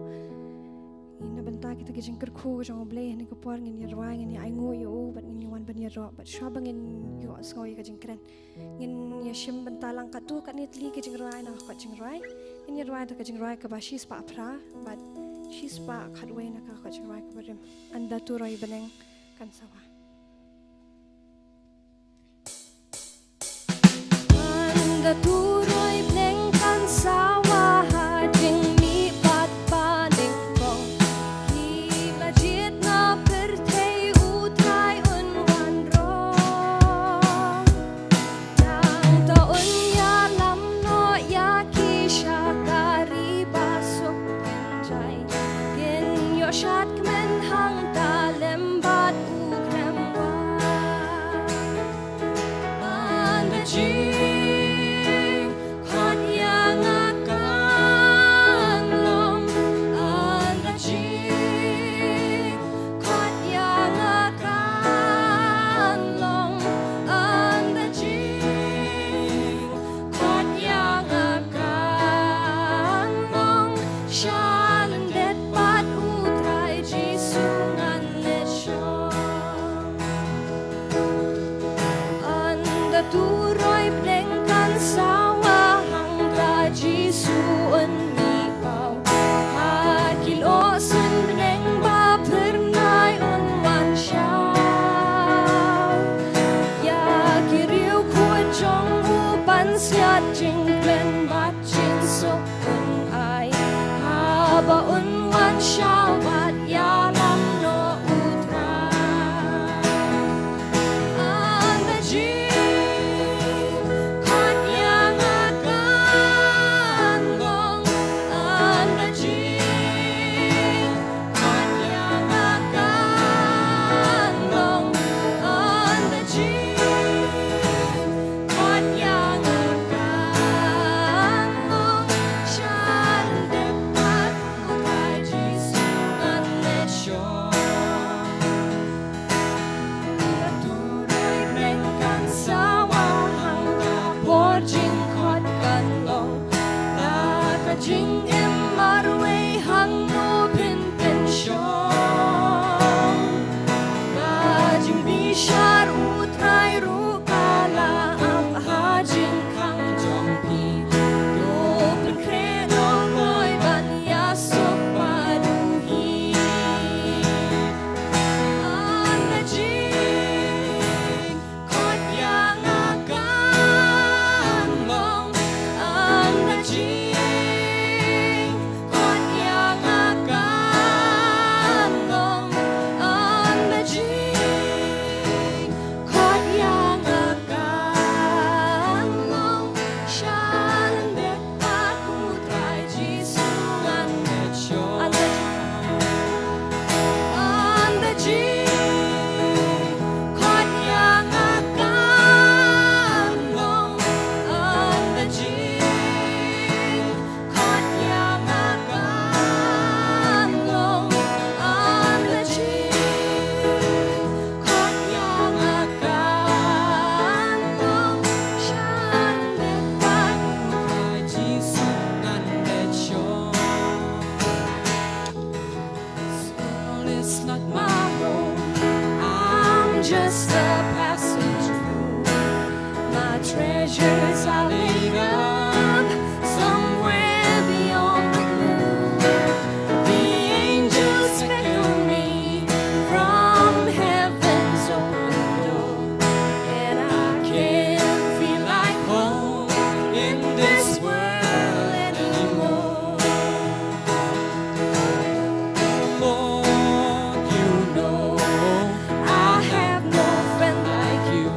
Ngi na bynta kita ki jingkyrkhu ka jong U Blei, kane ka por ngin ïa rwai, ngin ïa ainguh ïa u bad ngin ïa wan ban ïaroh bad shuwa ba ngin ïohsngew ïa ka jingkren, ngin ïa shim bynta lang katto katne tylli ki jingrwai na ka kot jingrwai. Ngin ïa rwai da ka jingrwai kaba shispah phra bad shispah khatwei na ka kot jingrwai kaba rim. Ynda turoi bneng kan sawa. Ynda turoi bneng kan sawa ha jingmihpat banyngkong, kiba jied na pyrthei U Trai un wan rong. Nangta un ïalam noh ïa ki sha ka ri ba suk kynjai, kin ïoh shadkmen hangta lem bad U Khlem Wah. Ynda jingkhot ïa nga kan long, ynda jingkhot ïa nga kan long, ynda jingkhot ïa nga kan long, sha lyndet bad U Trai Jisu ngan leit shong. Ynda turoi bneng kan sawa hangta Jisu un mih paw ha ki lyohsuiñ bneng ba phyrnai un wan shaw. Ïa ki riewkhuid jong u ban siat jingkmen bad jingsuk un ai haba un wan shaw bad ïalam noh U Trai. Ynda jingkhot ïa nga kan long, ynda jingkhot ïa nga kan long, ynda jingkhot ïa nga kan long, sha lyndet bad U Trai Jisu ngan leit shong. Ynda turoi bneng kan sawa hangta por jingkhot kan long, la ka jingim marwei hangno phin pynshong. Ka jingbishar U Trai ruh ka la ap ha jingkhang jong phi. To pynkhreh noh kloi ban ïasuk bad u hi. Ynda jingkhot ïa nga kan long, ynda jingkhot ïa nga kan long, ynda jingkhot ïa nga kan long, sha lyndet bad U Trai Jisu ngan leit shong. Ynda jingkhot ïa nga kan long, ynda jingkhot ïa nga kan long, ynda jingkhot ïa nga kan long, sha lyndet bad U Trai Jisu ngan leit shong. This world is not my home. I'm just a passenger through. My treasures are laid up somewhere beyond the blue. The angels beckon me from heaven's open door, and I can't feel like home in this world anymore. Lord, you know I have no friend like you.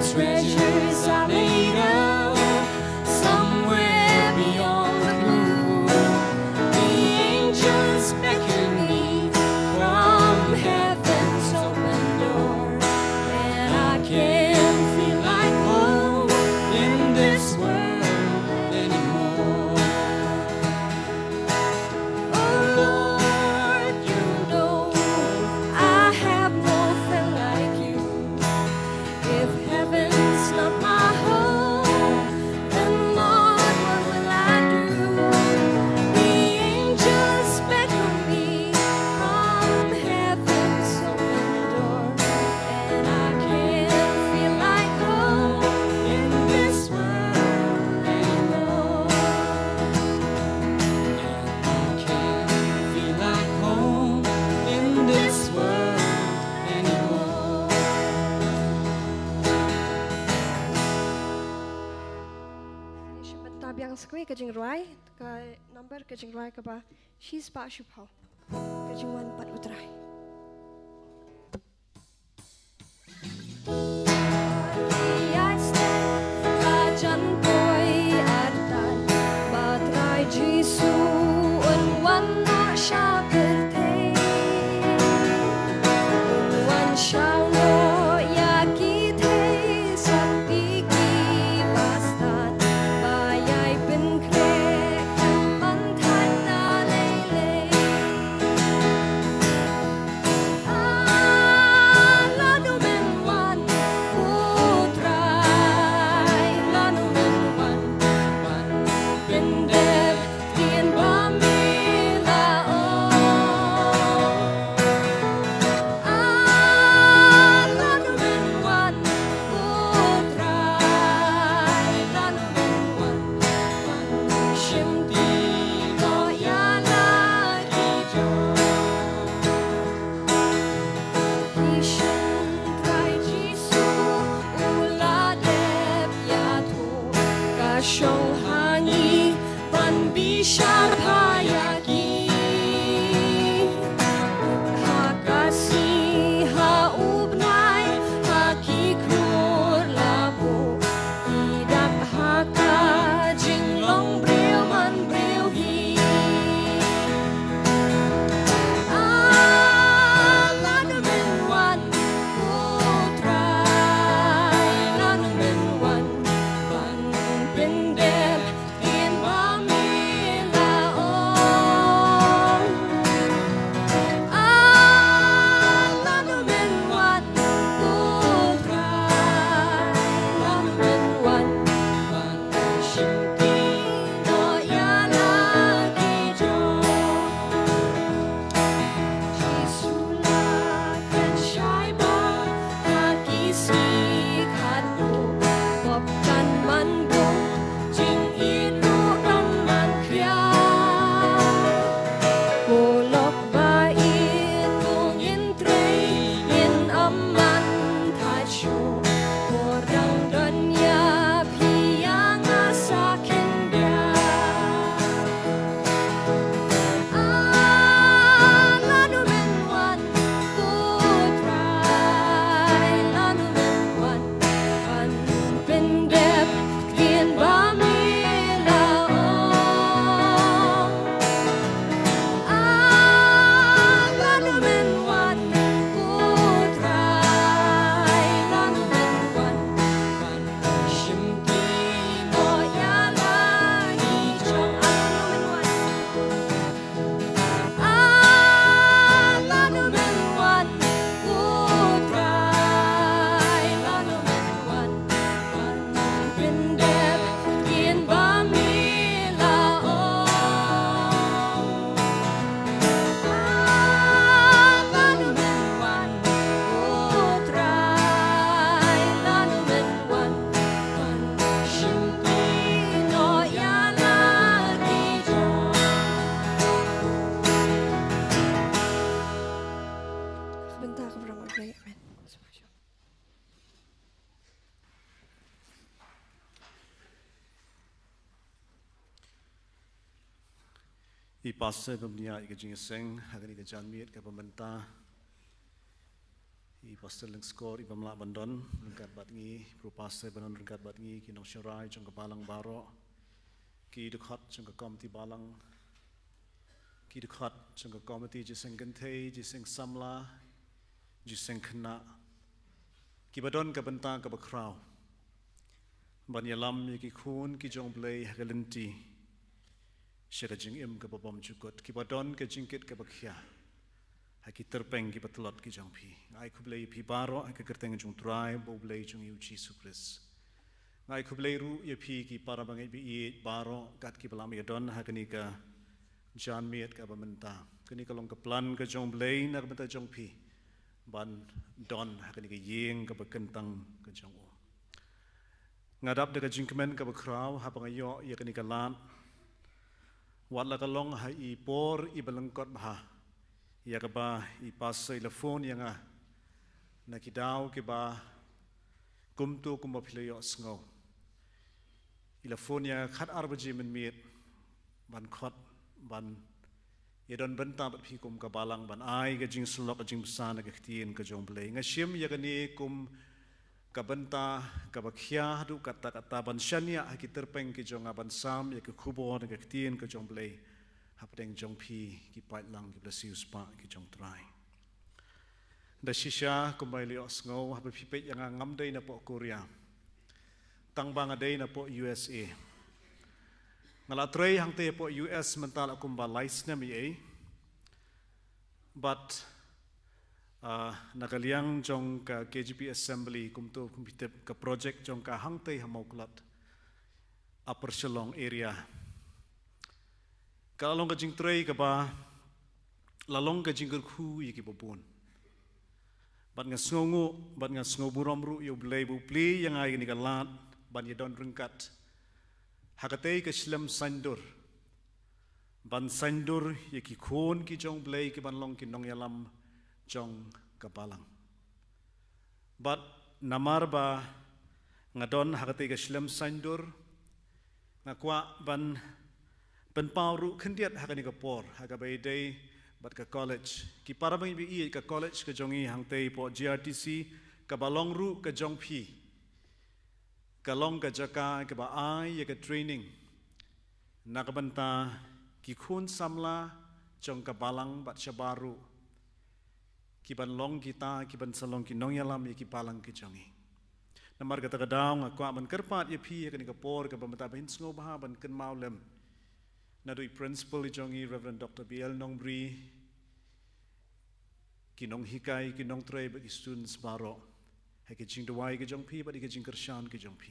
Treasures are laid up somewhere beyond the moon. The angels beckon me from heaven's open door, and I can't feel like home in this world anymore. Oh Lord, you know I have no friend like you. If heaven's not my home, then Lord, what will I do? The angels beckon me from heaven's open door, and I can't feel like home in this world anymore. And I can't feel like home in this world anymore. Ngi shu bynta biang sa kawei ka jingrwai, ka number ka jingrwai kaba shispah shiphew. Ka jingwan pat U Trai. Ïaid step ka jan poi artat, ba Trai Jisu un wan noh sha pyrthei. Un wan shaw noh ïa ki theisotti kiba stad, ba ïai pynkhreh khlem ban thait na lei lei. Ah, lano men wan, ko Trai, lano men wan, ban pyndep ktien ba me la ong. Ah, lano men wan, ko Trai, lano men wan, ban shim ti noh ïa la ki jong. Ki shynrang Trai Jisu u la dep ïathuh, ka shong ha ngi ban bishar ha ïa ki. Ha ka sngi, ha u bnai, ha ki khlur la buh, ki dak ha ka jinglong briew man briew hi. Ah, lano men wan, ko Trai, lano men wan, ban pyndep ktien ba me la ong. Ah, lano men wan, ko Trai, lano men wan, ban shim ti noh ïa la ki jong. Jisu la kren shai ba ha ki sngi khatduh, pop kan man bun, jingïeit ruh kan man khriat. Ko lok ba ïeit, ko ngin trei, ngin ym man thait shuh. Por dang don ïa phi ïa nga sa khyndiat. Ah, lano men wan, ko Trai, lano men wan, ban pyndep ktien ba me la ong. Ah, lano men wan, ko Trai, lano men wan, ban shim ti noh ïa la ki jong. Ah, lano men wan. Ah, lano men wan, ko Trai, lano men wan, ban pyndep ktien ba me la ong. Ah, lano men wan, ko Trai, lano men wan, ban shim ti noh ïa la ki jong. Bynta ka burom U Blei. Amen. I Pastor ba bniah ïa ka jingïaseng ha kane ka janmiet kaba mynta. I Pastor Lyngskor i bym lah ban don ryngkat bad ngi, i Pro Pastor i ban don ryngkat bad ngi, ki nongshakri jong ka balang baroh, ki dkhot jong ka komiti balang, ki dkhot jong ka komiti jingïaseng kynthei, jingïaseng samla, jingïaseng khynnah, kiba don ka bynta kaba khraw ban ïalam ïa ki khun ki jong U Blei ha ka lynti sha ka jingim kaba bymjukut, kiba don ka jingkit kaba khia ha ki tyrpeng kiba tlot ki jong phi. Nga ai khublei ïa phi baroh ha ka kyrteng jong U Trai bad U Blei jong ngi U Jisu Khrist. Nga ai khublei ruh ïa phi ki para bangeit ba ïeit baroh, kat kiba la ïadon ha kane ka janmiet kaba mynta. Kane ka long ka plan ka jong U Blei na ka bynta jong phi ban don ha kane ka ïing kaba kyntang ka jong u. Nga dap da ka jingkmen kaba khraw haba nga ïoh ïa kane ka lad, wat la ka long ha i por iba lyngkot bha, ïa kaba i Pastor i la phone ïa nga na ki daw kiba kumto kumba phi la ïohsngew. I la phone ïa nga khatar baje mynmiet ban khot, ban ïadon bynta bad phi kum ka balang, ban ai ka jingsyllok, ka jingbsa na ka ktien ka jong U Blei. Nga shim ïa kane kum ka bynta kaba khia haduh katta katta, ban shaniah ha ki tyrpeng ki jong nga, ban sam ïa ka khubor na ka ktien ka jong U Blei hapdeng jong phi ki paidlang kiba la siewspah ki jong U Trai. Da shisha kumba i la ïohsngew, haba phi peit ïa nga, ngam dei napoh Korea, tangba nga dei napoh U S A. Nga la trei hangtei hapoh U S mynta la kumba lai snem ïa ei. Bad, ah, na ka liang jong ka K J P Assembly, kumto kum phi tip, ka project jong ka hangtei ha Mawklat, Upper Shillong area, ka la long ka jingtrei kaba la long ka jingkyrkhu ïa kiba bun. Bad nga sngewnguh, bad nga sngew burom ruh ïa U Blei ba u plie ïa nga ïa kane ka lad ban ïadon ryngkat ha katei ka shlem saiñdur, ban saiñdur ïa ki khun ki jong U Blei kiban long ki nongïalam jong ka balang. Bad namar ba nga don ha katei ka shlem saiñdur, nga kwah ban pynpaw ruh khyndiat ha kane ka por ha kaba ïadei bad ka college. Ki para bangeit ba ïeit, ka college ka jong ngi hangtei hapoh G R T C, kaba long ruh ka jong phi, ka long ka jaka kaba ai ïa ka training na ka bynta ki khun samla jong ka balang bad shabar ruh kiban long kita kiban sa long ki nongïalam ïa ki balang ki jong ngi. Namar kata ka daw nga kwah ban kyrpad ïa phi ha kane ka por kaba mynta ba phin sngewbha ban kynmaw lem naduh i Principal i jong ngi, Reverend Doctor B L Nongbri, ki nonghikai, ki nongtrei bad ki students baroh, ha ki jingduwai ki jong phi bad ki jingkyrshan ki jong phi.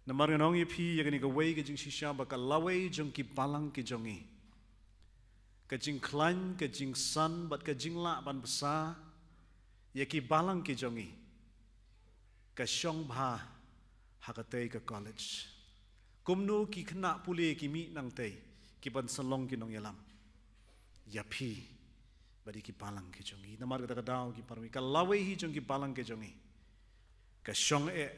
Namar ngan ong ïa phi ïa kane kawei ka jingshisha ba ka lawei jong ki balang ki jong ngi, ka jingkhlaiñ, ka jingsan bad ka jinglah ban bsa ïa ki balang ki jong ngi, ka shong bha ha katei ka college. Kumno ki khynnah pule ki mih nangtei kiban sa long ki nongïalam ïa phi bad ïa ki balang ki jong ngi. Namar kata ka daw ki para bangeit, ka lawei hi jong ki balang ki jong ngi ka shong eh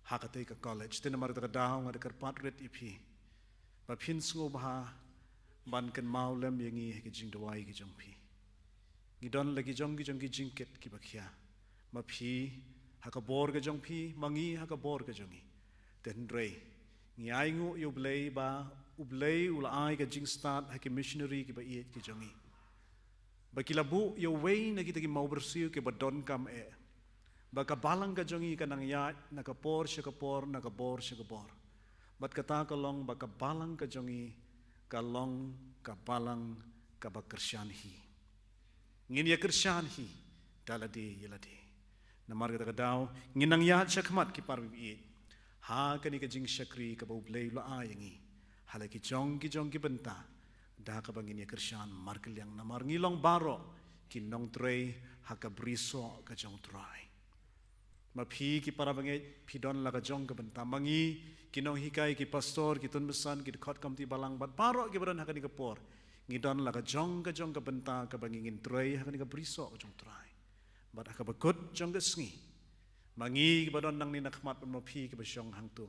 ha katei ka college. Te namar kata ka daw nga da kyrpad rit ïa phi ba phin sngewbha ban kynmaw lem ïa ngi ha ki jingduwai ki jong phi. Ngi don la ki jong ki jong ki jingkit kiba khia, ma phi ha ka bor ka jong phi, ma ngi ha ka bor ka jong ngi. Te hynrei ngi ainguh ïa U Blei ba U Blei u la ai ka jingstad ha ki missionary kiba ïeit ki jong ngi, ba ki la buh ïa uwei na kita ki mawbyrsiew kiba donkam eh, ba ka balang ka jong ngi ka nang ïaid na ka por sha ka por, na ka bor sha ka bor. Bad kata ka long ba ka balang ka jong ngi ka long ka balang kaba kyrshan hi. Ngin ïa kyrshan hi da lade ïa lade. Namar kata ka daw ngin nang ïaid shakhmat ki para bangeit ha kane ka jingshakri kaba U Blei u la ai ïa ngi ha la ki jong ki jong ki bynta, da kaba ngin ïa kyrshan markylliang, namar ngi long baroh ki nongtrei ha ka brisoh ka jong U Trai. Ma phi ki para bangeit phi don la ka jong ka bynta, ma ngi ki nonghikai, ki pastor, ki tymmen basan, ki dkhot komiti balang bad baroh kiba don ha kane ka por, ngi don la ka jong ka jong ka bynta kaba ngi ngin trei ha kane ka brisoh ka jong U Trai. Bad ha kaba kut jong ka sngi, ma ngi kiba don nangne na khmat bad ma phi kiba shong hangto,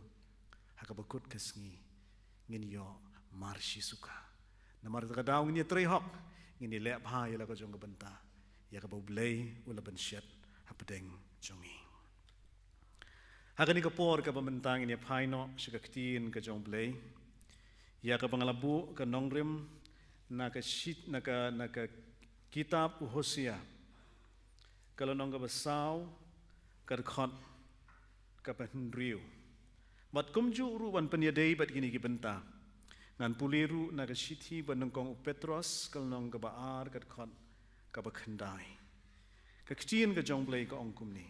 ha kaba kut ka sngi ngin ïoh marshi suka. Namar kata ka daw ngin ïa trei hok, ngin ïa leh bha ïa la ka jong ka bynta, ïa kaba U Blei u la pynshet hapdeng jong ngi. Ha kane ka por kaba mynta ngin ïa phai noh sha ka ktien ka jong U Blei, ïa kaba nga la buh ka nongrim na ka shit, na ka, na ka kitab u Hosea, ka lynnong kaba saw, ka dkhot kaba hynriew. Bad kumjuh ruh ban pynïadei bad kine ki bynta, ngan pule ruh na ka shithi ba nyngkong u Petros, ka lynnong kaba ar, ka dkhot kaba khyndai. Ka ktien ka jong U Blei ka ong kumne: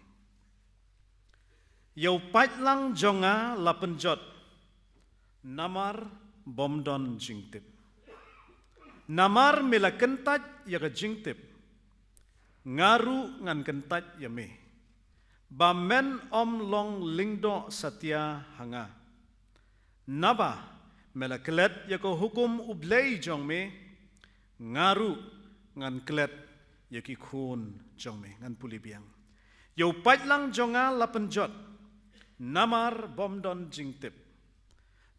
Ïa u paitlang jong nga la pynjot, namar bym don jingtip. Namar me la kyntait ïa ka jingtip, nga ruh ngan kyntait ïa me, ba men ym long lyngdoh satia ha nga. Naba me la klet ïa ka hukum U Blei jong me, nga ruh ngan klet ïa ki khun jong me. Ngan pule biang. Ïa u paitlang jong nga la pynjot, namar bym don jingtip.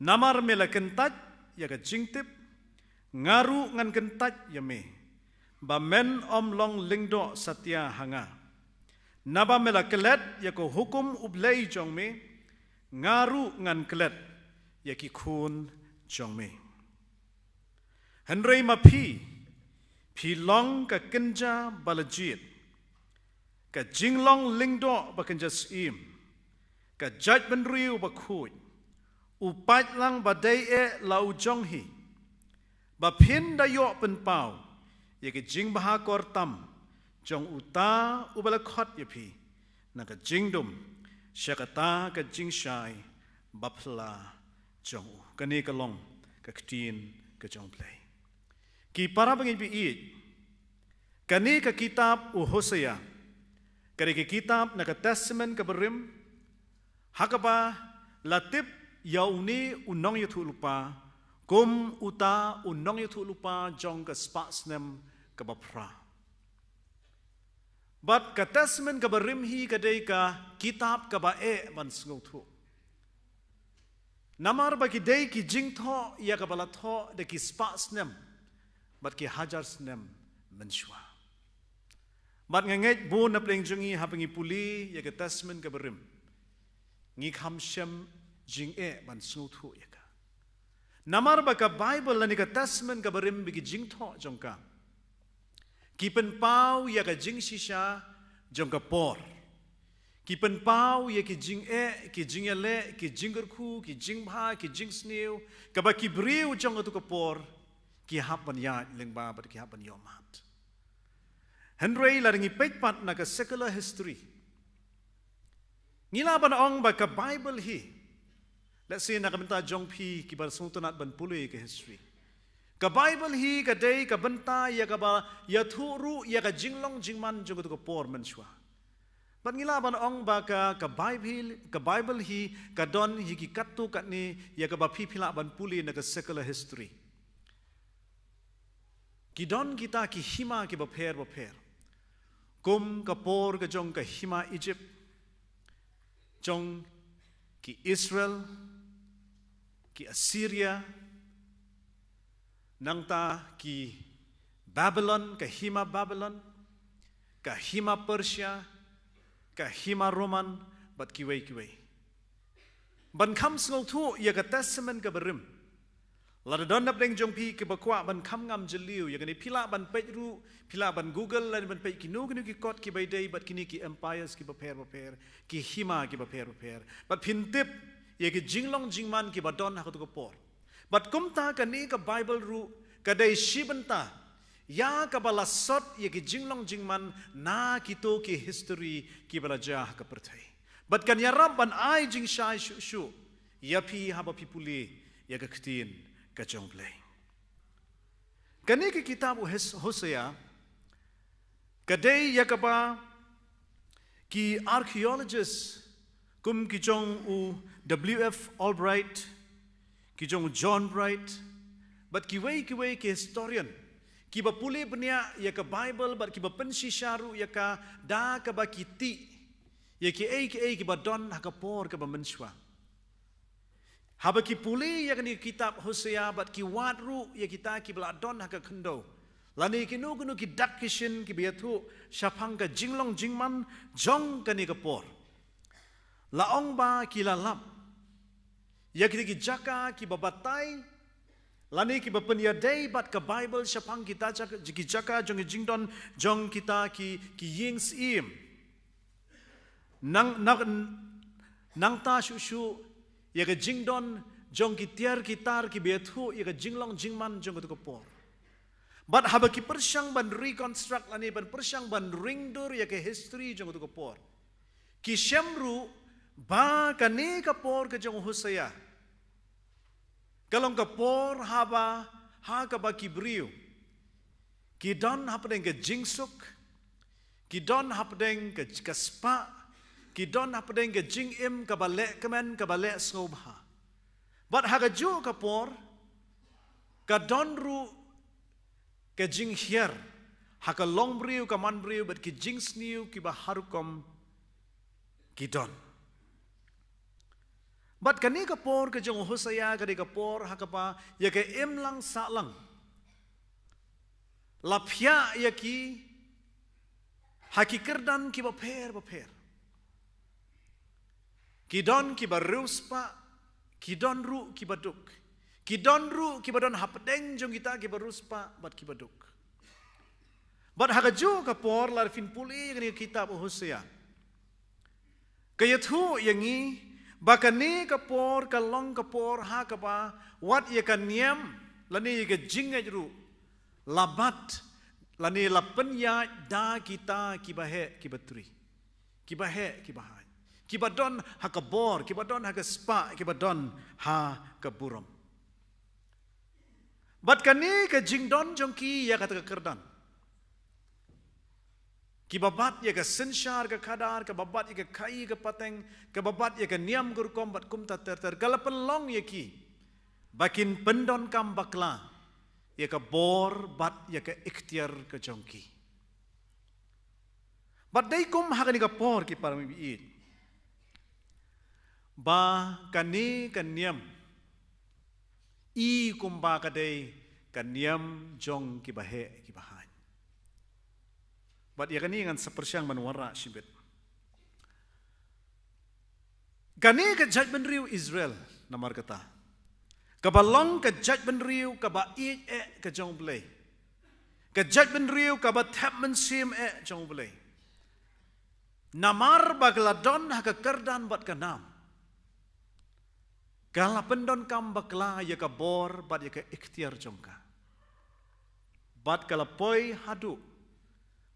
Namar me la kyntait ïa ka jingtip, nga ruh ngan kyntait ïa me, ba men ym long lyngdoh satia ha nga. Naba me la klet ïa ka hukum U Blei jong me, nga ruh ngan klet ïa ki khun jong me. Hynrei ma phi, phi long ka kynja ba la jied, ka jinglong lyngdoh ba kynja syiem, ka jaitbynriew ba khuid, u paitlang ba dei eh la u jong hi, ba phin da ïoh pynpaw ïa ka jingbha kor tam jong uta uba la khot ïa phi na ka jingdum sha kata ka jingshai ba phylla jong u. Kane ka long ka ktien ka jong U Blei. Ki para bangeit ba ïeit, kane ka kitab u Hosea ka dei ka kitab na ka Testament kaba rim, ha kaba la tip ïa une u nongïathuhlypa kum uta u nongïathuhlypa jong ka spah snem kaba phra. Bad ka Testament kaba rim hi ka dei ka kitab kaba eh ban sngewthuh. Namar ba ki dei ki jingthoh ïa kaba la thoh da ki spah snem bad ki hajar snem mynshuwa. Bad nga ngeit bun na pdeng jong ngi haba ngi pule ïa ka Testament kaba rim, ngi kham shem jingeh ban sngewthuh ïa ka. Namar ba ka Bible lane ka Testament kaba rim bad ki jingthoh jong ka, ki pynpaw ïa ka jingshisha jong ka por. Ki pynpaw ïa ki jingeh, ki jingïaleh, ki jingkyrkhu, ki jingbha, ki jingsniew kaba ki briew jong katu ka por ki hap ban ïaid lyngba bad ki hap ban ïohmad. Hynrei lada ngi peit pat na ka secular history, ngi lah ban ong ba ka Bible hi, let's say na ka bynta jong phi kiba sngewtynnat ban pule ka history, ka Bible hi ka dei ka bynta ïa kaba ïathuh ruh ïa ka jinglong jingman jong katu ka por mynshuwa. Bad ngi lah ban ong ba ka, ka Bible, ka Bible hi ka don hi ki katto katne ïa kaba phi phi lah ban pule na ka secular history. Ki don kita ki hima kiba pher bapher, kum ka por ka jong ka hima Egypt, jong ki Israel, ki Assyria, nangta ki Babylon, ka hima Babylon, ka hima Persia, ka hima Roman, bad kiwei kiwei. Ban kham sngewthuh ïa ka Testament kaba rim, lada don na pdeng jong phi kiba kwah ban kham ngam jylliew ïa kane, phi lah ban peit ruh, phi lah ban Google lane ban peit kino kino ki kot kiba ïadei bad kine ki empires kiba pher bapher, ki hima kiba pher bapher, bad phin tip ïa ki jinglong jingman kiba don ha katu ka por. Bad kumta kane ka Bible ruh ka dei shi bynta ïa kaba la sot ïa ki jinglong jingman na kito ki history kiba la jia ha ka pyrthei. Bad kan ïarap ban ai jingshai shuh shuh ïa phi haba phi pule ïa ka ktien ka jong U Blei. Kane ka kitab u Hes-, Hosea, ka dei ïa kaba ki archaeologist kum ki jong u W F Albright, ki jong u John Bright, bad kiwei kiwei ki historian kiba pule bniah ïa ka Bible bad kiba pynshisha ruh ïa ka da kaba ki tih ïa kiei kiei kiba don ha ka por kaba mynshuwa. Haba ki pule ïa kane ka kitab Hosea bad ki wad ruh ïa kita kiba la don ha ka khyndew, Lane kino kino ki dak ki shin kiba ïathuh shaphang ka jinglong jingman jong kane ka por. La ong ba ki la lap ïa kita ki jaka kiba batai, lane kiba pynïadei bad ka Baibl shaphang kita jaka, ki jaka jong ki jingdon jong kita ki, ki ïing syiem. Nang, nang, nangta shuh shuh ïa ka jingdon jong ki tiar ki tar kiba ïathuh ïa ka jinglong jingman jong katu ka por. Bad haba ki pyrshang ban reconstruct lane ban pyrshang ban ringdur ïa ka history jong katu ka por, ki shem ruh ba kane ka por ka jong u Hosea ka long ka por haba, ha kaba ki briew ki don hapdeng ka jingsuk, ki don hapdeng ka, ka spah, ki don hapdeng ka jingim kaba leh kmen, kaba leh sngewbha. Bad ha kajuh ka por ka don ruh ka jinghiar ha ka longbriew ka manbriew bad ki jingsniew kiba har rukom ki don. Bad kane ka por ka jong u Hosea ka dei ka por ha kaba ïa ka imlang sahlang la phiah ïa ki ha ki kyrdan kiba pher ba pher. Ki don kiba riewspah, ki don ruh kiba duk. Ki don ruh kiba don hapdeng jong kita kiba riewspah bad kiba duk. Bad ha kajuh ka por lada phin pule ïa kane ka kitab u Hosea, ka ïathuh ïa ngi ba kane ka por ka long ka por ha kaba wat ïa ka niam lane ïa ka jingngeit ruh la bat lane la pynïaid da kita kiba heh kiba tri, kiba heh kiba haiñ, kiba don ha ka bor, kiba don ha ka spah, kiba don ha ka burom. Bad kane ka jingdon jong ki ïa kata ka kyrdan, kiba bat ïa ka synshar ka khadar, kaba bat ïa ka khaïi ka pateng, kaba bat ïa ka niam ka rukom bad kumta ter ter, ka la pynlong ïa ki ba kin pyndonkam bakla ïa ka bor bad ïa ka iktiar ka jong ki. Bad dei kum ha kane ka por ki para bangeit, ba kane ka niam i kumba ka dei ka niam jong kiba heh kiba haiñ. Bad ïa kane ngan sa pyrshang ban wanrah shibit. Kane ka jaitbynriew Israel, namar kata, kaba long ka jaitbynriew kaba ïeit eh ka jong u Blei, ka jaitbynriew kaba thep mynsiem eh jong u Blei, namar ba ka la don ha ka kyrdan bad ka nam, ka la pyndonkam bakla ïa ka bor bad ïa ka iktiar jong ka. Bad ka la poi haduh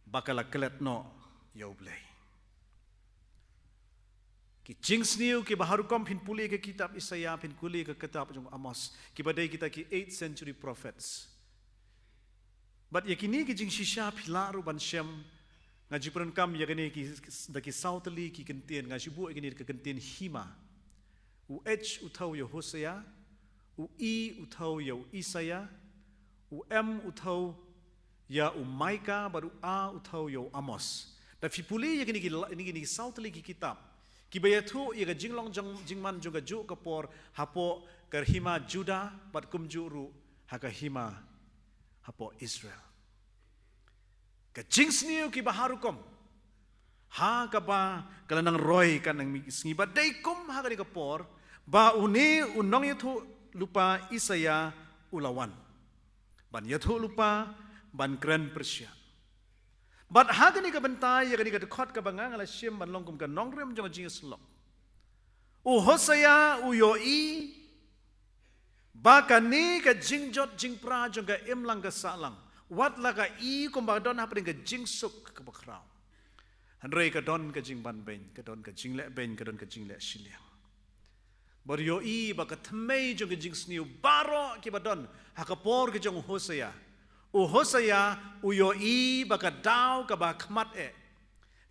ba ka la klet noh ïa u Blei. Ki jingsniew kiba har rukom, phin pule ka kitab Isaïah, phin pule ka kitab jong Amos, kiba dei kita ki eighth century prophets. Bad ïa kine ki jingshisha phi lah ruh ban shem. Nga ju pyndonkam ïa kine ki, da ki saw tylli ki kyntien, nga ju buh ïa kine da ka kyntien hima. U H u thew ïa u Hosea, u I u thew ïa u Isaïah, u M u thew ïa u Micah, bad u A u thew ïa u Amos. Da phi pule ïa kine ki la-, kine ki saw tylli ki kitab, kiba ïathuh ïa ka jinglong jong, jingman jong kajuh ka por hapoh ka hima Judah bad kumjuh ruh ha ka hima hapoh Israel. Ka jingsniew kiba har rukom ha kaba ka la nang roi ka nang mihngi, bad dei kum ha kane ka por ba une u nongïathuhlypa Isaïah u la wan ban ïathuhlypa, ban kren pyrshah. Bad ha kane ka bynta, ïa kane ka dkhot kaba nga nga la shim ban long kum ka nongrim jong ka jingïasyllok, u Hosea u ïohi ba kane ka jingjot jingpra jong ka imlang ka sahlang, wat la ka i kumba ka don hapdeng ka jingsuk kaba khraw, hynrei ka don ka jingbanbeiñ, ka don ka jinglehbeiñ, ka don ka jingleh shiliang. Bad u ïohi ba ka thymmei jong ka jingsniew baroh kiba don ha ka por ka jong u Hosea, u Hosea u ïohi ba ka daw kaba khmat eh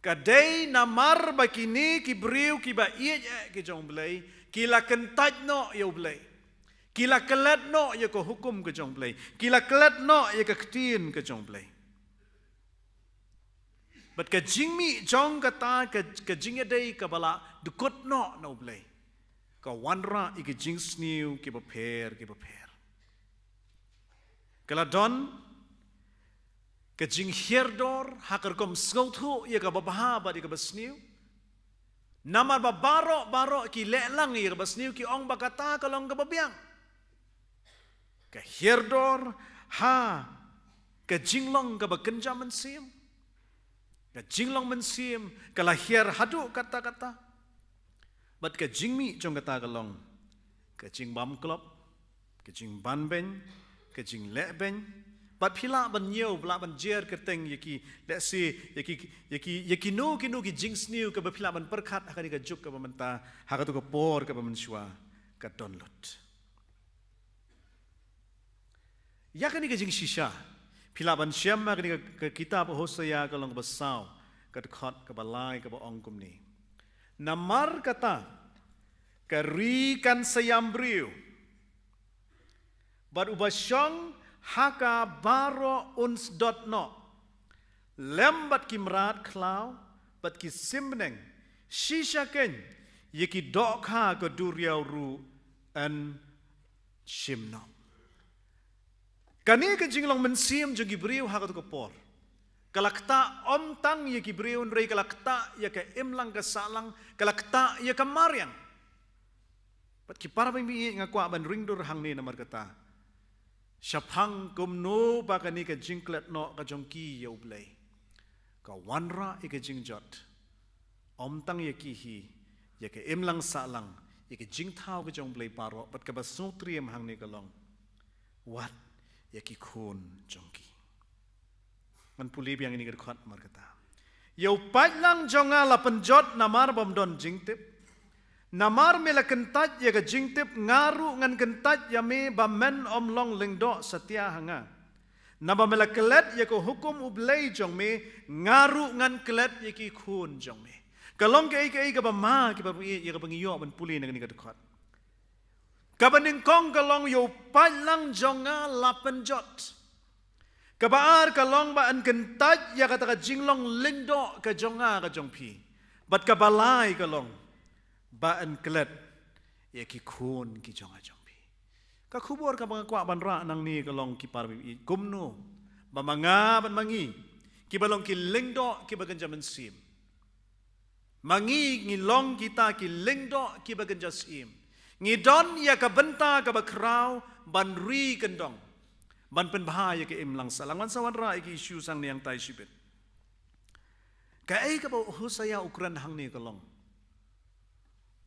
ka dei namar ba kine ki briew kiba ïeit eh ki jong u Blei ki la kyntait noh ïa u Blei, ki la klet noh ïa ka hukum ka jong u Blei, ki la klet noh ïa ka ktien ka jong u Blei. Bad ka jingmih jong kata ka, ka jingïadei kaba la dkut noh na u Blei, ka wanrah ïa ki jingsniew kiba pher kiba pher. Ka la don Ka jinghiar dor ha ka rukom sngewthuh ïa kaba bha bad ïa kaba sniew. Namar ba baroh baroh ki leh lang ïa kaba sniew, ki ong ba kata ka long kaba biang. Ka hiar dor ha ka jinglong kaba kynja mynsiem. Ka jinglong mynsiem ka la hiar haduh katta katta. Bad ka jingmih jong kata ka long ka jingbam klop, ka jingban beiñ, ka jingleh beiñ. Bad phi lah ban ñiew, lah ban jer kyrteng ïa ki, let's say, ïa ki, ïa ki, ïa kino kino ki jingsniew kaba phi lah ban pyrkhat ha kane ka juk kaba mynta, ha kato ka por kaba mynshuwa ka don lut. Ïa kane ka jingshisha phi lah ban shem ha kane ka, ka kitab Hosea ka lynnong kaba saw, ka dkhot kaba lai, kaba ong kumne: Namar kata ka ri kan sa ïam briew, bad uba shong ha ka baroh un sdot noh. Lem bad ki mrad khlaw bad ki sim bneng, shisha keiñ ïa ki dohkha ka duriaw ruh yn shim noh. Kane ka jinglong mynsiem jong ki briew ha kato ka por ka la ktah ym tang ïa ki briew, hynrei ka la ktah ïa ka imlang ka sahlang, ka la ktah ïa ka mariang. Bad ki para bangeit, nga kwah ban ring dur hangne namar kata. Shaphang kumno ba kane ka jingklet noh ka jong ki ïa U Blei ka wanrah ïa ka jingjot. Ym tang ïa ki hi, ïa ka imlang sahlang, ïa ka jingthaw ka jong U Blei baroh, bad kaba sngewtriem hangne ka long wat ïa ki khun jong ki. Ngan pule biang ïa kane ka dkhot namar kata. Ïa u paidlang jong nga la pynjot namar bym don jingtip. Namar me la kyntait ïa ka jingtip, nga ruh ngan kyntait ïa me ba men ym long lyngdoh satia ha nga. Naba me la klet ïa ka hukum U Blei jong me, nga ruh ngan klet ïa ki khun jong me. Ka long kaei kaei kaba ma, ki para bangeit, ïa kaba ngi ïoh ban pule na kane ka dkhot. Kaba nyngkong ka long ïa u paidlang jong nga la pynjot. Kaba ar ka long ba yn kyntait ïa kata ka jinglong lyngdoh ka jong nga ka jong phi. Bad kaba lai ka long ba yn klet ïa ki khun ki jong nga jong phi. Ka khubor kaba nga kwah ban rah nangne ka long, ki para bangeit, kumno ba ma nga bad ma ngi kiba long ki lyngdoh kiba kynja mynsiem, ma ngi ngi long kita ki lyngdoh kiba kynja syiem, ngi don ïa ka bynta kaba khraw ban ri kyndong, ban pynbha ïa ka imlang sahlang. Wan sa wanrah ïa ki issue hangne hangtai shibit. Kaei kaba u Hosea u kren hangne ka long,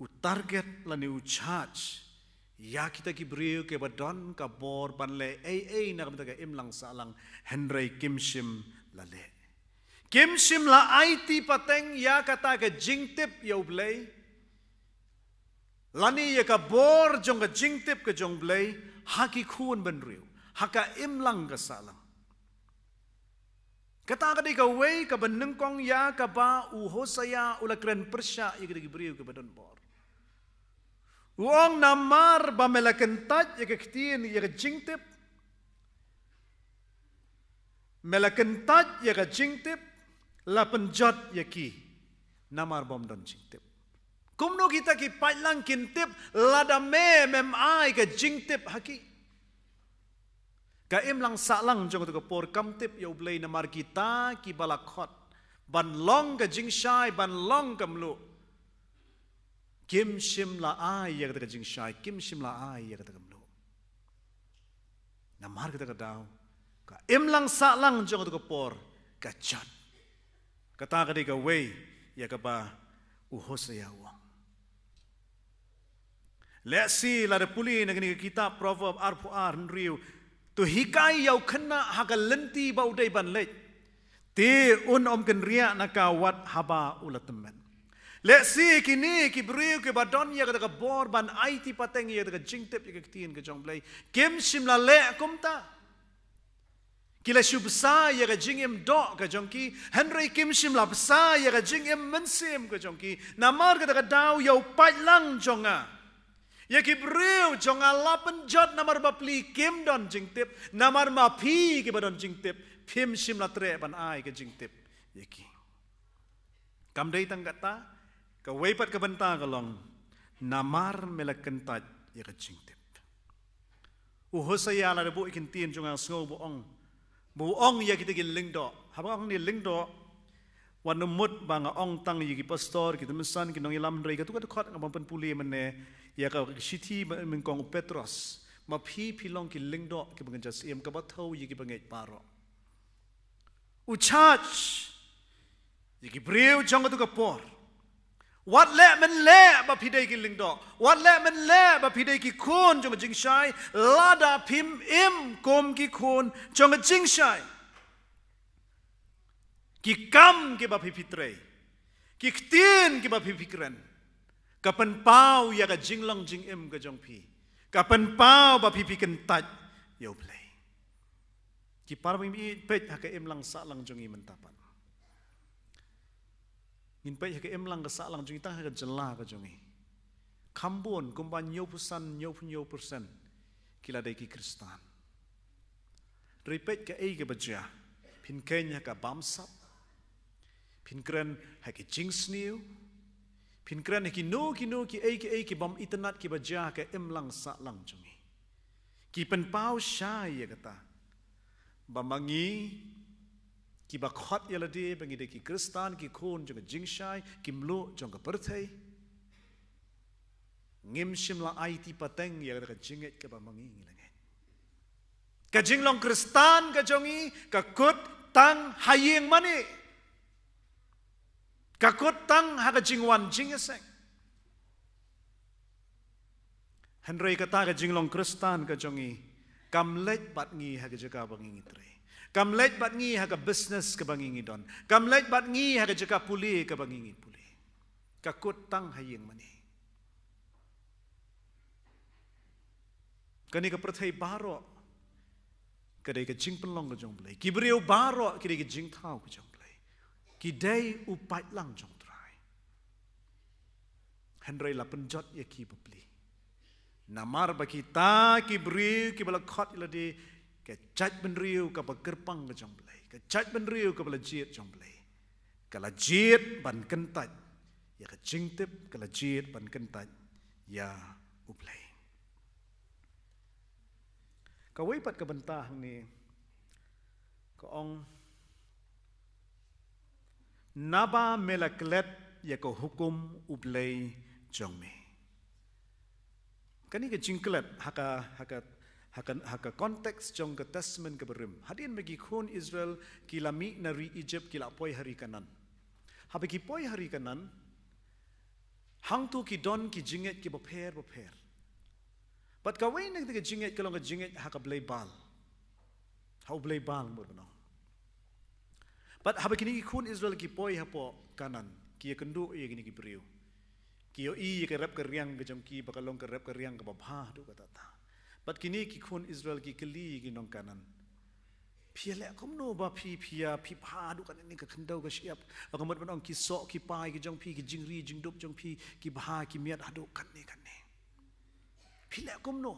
u target lane u charge ïa kita ki briew kiba don ka bor ban leh ei ei na ka bynta ka imlang sahlang, hynrei kim shym la leh. Kim shym la aiti pateng ïa kata ka jingtip ïa U Blei, lane ïa ka bor jong ka jingtip ka jong U Blei ha ki khun bynriew, ha ka imlang ka sahlang. Kata ka dei kawei kaba nyngkong ïa kaba u Hosea u la kren pyrshah ïa kita ki briew kiba don bor. U ong, namar ba me la kyntait ïa ka ktien, ïa ka jingtip, me la kyntait ïa ka jingtip, la pynjot ïa ki namar bym don jingtip. Kumno kita ki paidlang kin tip lada me mem ai ka jingtip ha ki? Ka imlang sahlang jong kato ka por kam tip ïa U Blei, namar kita kiba la khot ban long ka jingshai, ban long ka mluh, kim shym la ai ïa kata ka jingshai, kim shym la ai ïa kata ka mluh. Namar kata ka daw ka imlang sahlang jong kato ka por ka jot. Kata ka dei kawei ïa kaba u Hosea u ong. Lehse lada pule na kane ka kitab Proverb arphew ar, hynriew, to hikai ïa u khynnah ha ka lynti ba u dei ban leit, te un ym kynriah na ka wat haba u la tymmen. Lehse kine ki briew kiba don ïa kata ka bor ban aiti pateng ïa kata ka jingtip, ïa ka ktien ka jong U Blei, kim shym la leh kumta. Ki la shu bsa ïa ka jingim doh ka jong ki, hynrei kim shym la bsa ïa ka jingim mynsiem ka jong ki. Namar kata ka daw ïa u paidlang jong nga, ïa ki briew jong nga la pynjot namar ba pli kim don jingtip, namar ma phi kiba don jingtip phim shym la treh ban ai ka jingtip ïa ki. Kam dei tang kata, kawei pat ka bynta ka long, namar me la kyntait ïa ka jingtip. U Hosea lada buh ïa ki ktien jong nga sngew ba u ong, Ba u ong ïa kita ki lyngdoh. Haba ong ne lyngdoh, wat nym mut ba nga ong tang ïa ki pastor, ki tymmen san, ki nongïalam, hynrei katto katne khot nga bym pynpule mynne ïa ka shithi ba nyngkong u Petros. Ma phi phi long ki lyngdoh kiba ngeit, ja siem kaba thew ïa kiba ngeit baroh. U charge ïa ki briew jong katto ka por. Wat leh mynleh ba phi dei ki lyngdoh. Wat leh mynleh ba phi dei ki khun jong ka jingshai. Lada phim im kum ki khun jong ka jingshai. Ki kam kiba phi phi trei, ki ktien kiba phi phi kren, ka pynpaw ïa ka jinglong jingim ka jong phi. Ka pynpaw ba phi phi kyntait ïa U Blei. Ki para bangeit, peit ha ka imlang sahlang jong ngi mynta pat. Ngin peit ha ka imlang ka sahlang jong ngi, tang ha ka jylla ka jong ngi. Kham bun, kumba hynñiewphew san, hynñiewphew hynñiew percent ki la dei ki Khristan. Hynrei peit kaei kaba jia. Phin kheiñ ha ka bamsap. Phin kren ha ki jingsniew. Phin kren ha kino kino kiei kiei ki bym itynnad kiba jia ha ka imlang sahlang jong ngi. Ki pynpaw shai ïa kata ba ma ngi kiba khot ïa lade ba ngi dei ki Khristan, ki khun jong ka jingshai, ki mluh jong ka pyrthei, ngim shym la aiti pateng ïa kata ka jingngeit kaba ma ngi ngi la ngeit. Ka jinglong Khristan ka jong ngi ka kut tang ha ïing mane. Ka kut tang ha ka jingwan jingïaseng. Hynrei kata ka jinglong Khristan ka jong ngi kam leit bad ngi ha ka jaka ba ngi ngi trei. Kam leit bad ngi ha ka business kaba ngi ngi don. Kam leit bad ngi ha ka jaka pule kaba ngi ngi pule. Ka kut tang ha ïing mane. Kane ka pyrthei baroh ka dei ka jingpynlong ka jong U Blei. Ki briew baroh ki dei ka jingthaw ka jong U Blei. Ki dei u paidlang jong U Trai. Hynrei la pynjot ïa ki bapli. Namar ba kita ki briew kiba la khot ïa lade, ka jaitbynriew kaba kyrpang ka jong U Blei, ka jaitbynriew kaba la jied jong U Blei, ka la jied ban kyntait ïa ka jingtip, ka la jied ban kyntait ïa U Blei. Kawei pat ka bynta hangne ka ong, naba me la klet ïa ka hukum U Blei jong me. Kane ka jingklet ha ka, ha ka, ha ka, ha ka context jong ka Testament kaba rim. Hadien ba ki khun Israel ki la mih na ri Egypt, ki la poi ha ri Kanaan. Haba ki poi ha ri Kanaan, hangto ki don ki jingngeit kiba pher bapher. Bad kawei na kita ki jingngeit ka long ka jingngeit ha ka blei Baal. Ha u blei Baal, mut ban ong. Bad haba kine ki khun Israel ki poi hapoh Kanaan, ki ïakynduh ïa kine ki briew, ki ïohi ïa ka rep ka riang ka jong ki ba ka long ka rep ka riang kaba bha haduh katta katta. Bad kine ki khun Israel ki kylli ïa ki nong Kanaan, phi ïaleh kumno ba phi, phi ïa, phi bha haduh katne, ka khyndew ka shyiap, ba ka mut ban ong ki soh ki pai ki jong phi, ki jingri jingdup jong phi ki bha, ki miat haduh katne katne. Phi leh kumno?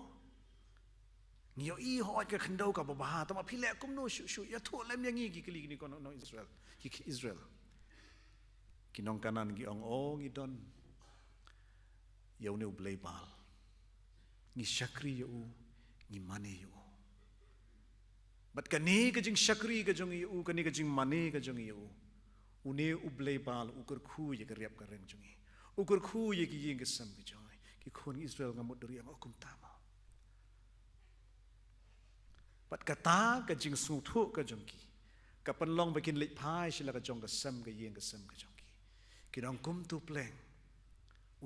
Ngi ïohi hooid ka khyndew kaba bha, tangba phi leh kumno shuh shuh? Ïathuh lem ïa ngi, ki kylli kine ki nong Israel. Ki, ki Israel. Ki nong Kanaan ki ong, o, ngi don ïa une u blei Baal. Ngi shakri ïa u, ngi mane ïa u. Bad kane ka jingshakri ka jong ngi ïa u, kane ka jingmane ka jong ngi ïa u, une u blei Baal u kyrkhu ïa ka rep ka riang jong ngi. U kyrkhu ïa ki ïing ki sem ki jong ngi. Ki khun Israel, nga mut dur ïa nga, o, kumta mo. Bad kata ka jingsngewthuh ka jong ki ka pynlong ba kin leit phai sha la ka jong ka sem, ka ïing ka sem ka jong ki. Kin ong, kumto pleng,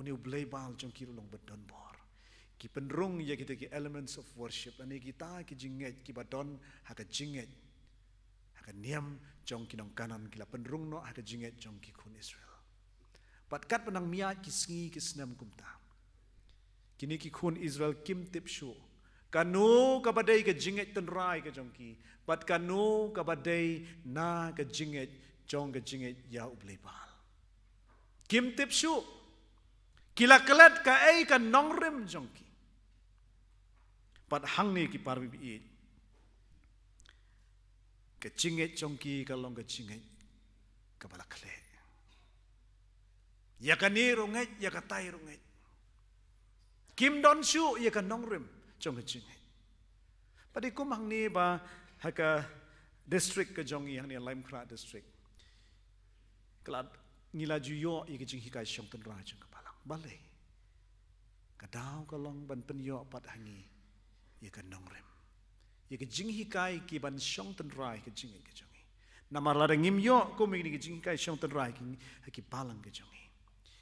une u blei Baal jong ki ruh u long ba don bor. Ki pynrung ïa kita ki elements of worship, lane kita ki jingngeit kiba don ha ka jingngeit, ha ka niam jong ki nong Kanaan, ki la pynrung noh ha ka jingngeit jong ki khun Israel. Bad katba nang miat ki sngi ki snem kumta, kine ki khun Israel kim tip shuh kano kaba dei ka jingngeit tynrai ka jong ki, bad kano kaba dei na ka jingngeit jong ka jingngeit ïa u blei Baal. Kim tip shuh. Ki la klet kaei ka nongrim jong ki. Bad hangne, ki para bangeit, ka jingngeit jong ki ka long ka jingngeit kaba la khleh. Ïa kane ruh ngeit, ïa katai ruh ngeit. Kim don shuh ïa ka nongrim jong ka jingngeit. Bad i kum hangne ba ha ka district ka jong ngi hangne Laitumkhrah district, ka la, ngi la ju ïoh ïa ka jinghikai shong tynrai jong ka balang. Balei? Ka daw ka long ban pynïoh pat ha ngi ïa ka nongrim, ïa ka jinghikai ki ban shong tynrai ka jingngeit ka jong ngi. Namar lada ngim ïoh kum ïa kine ki jinghikai shong tynrai ki, ha ki balang ka jong ngi,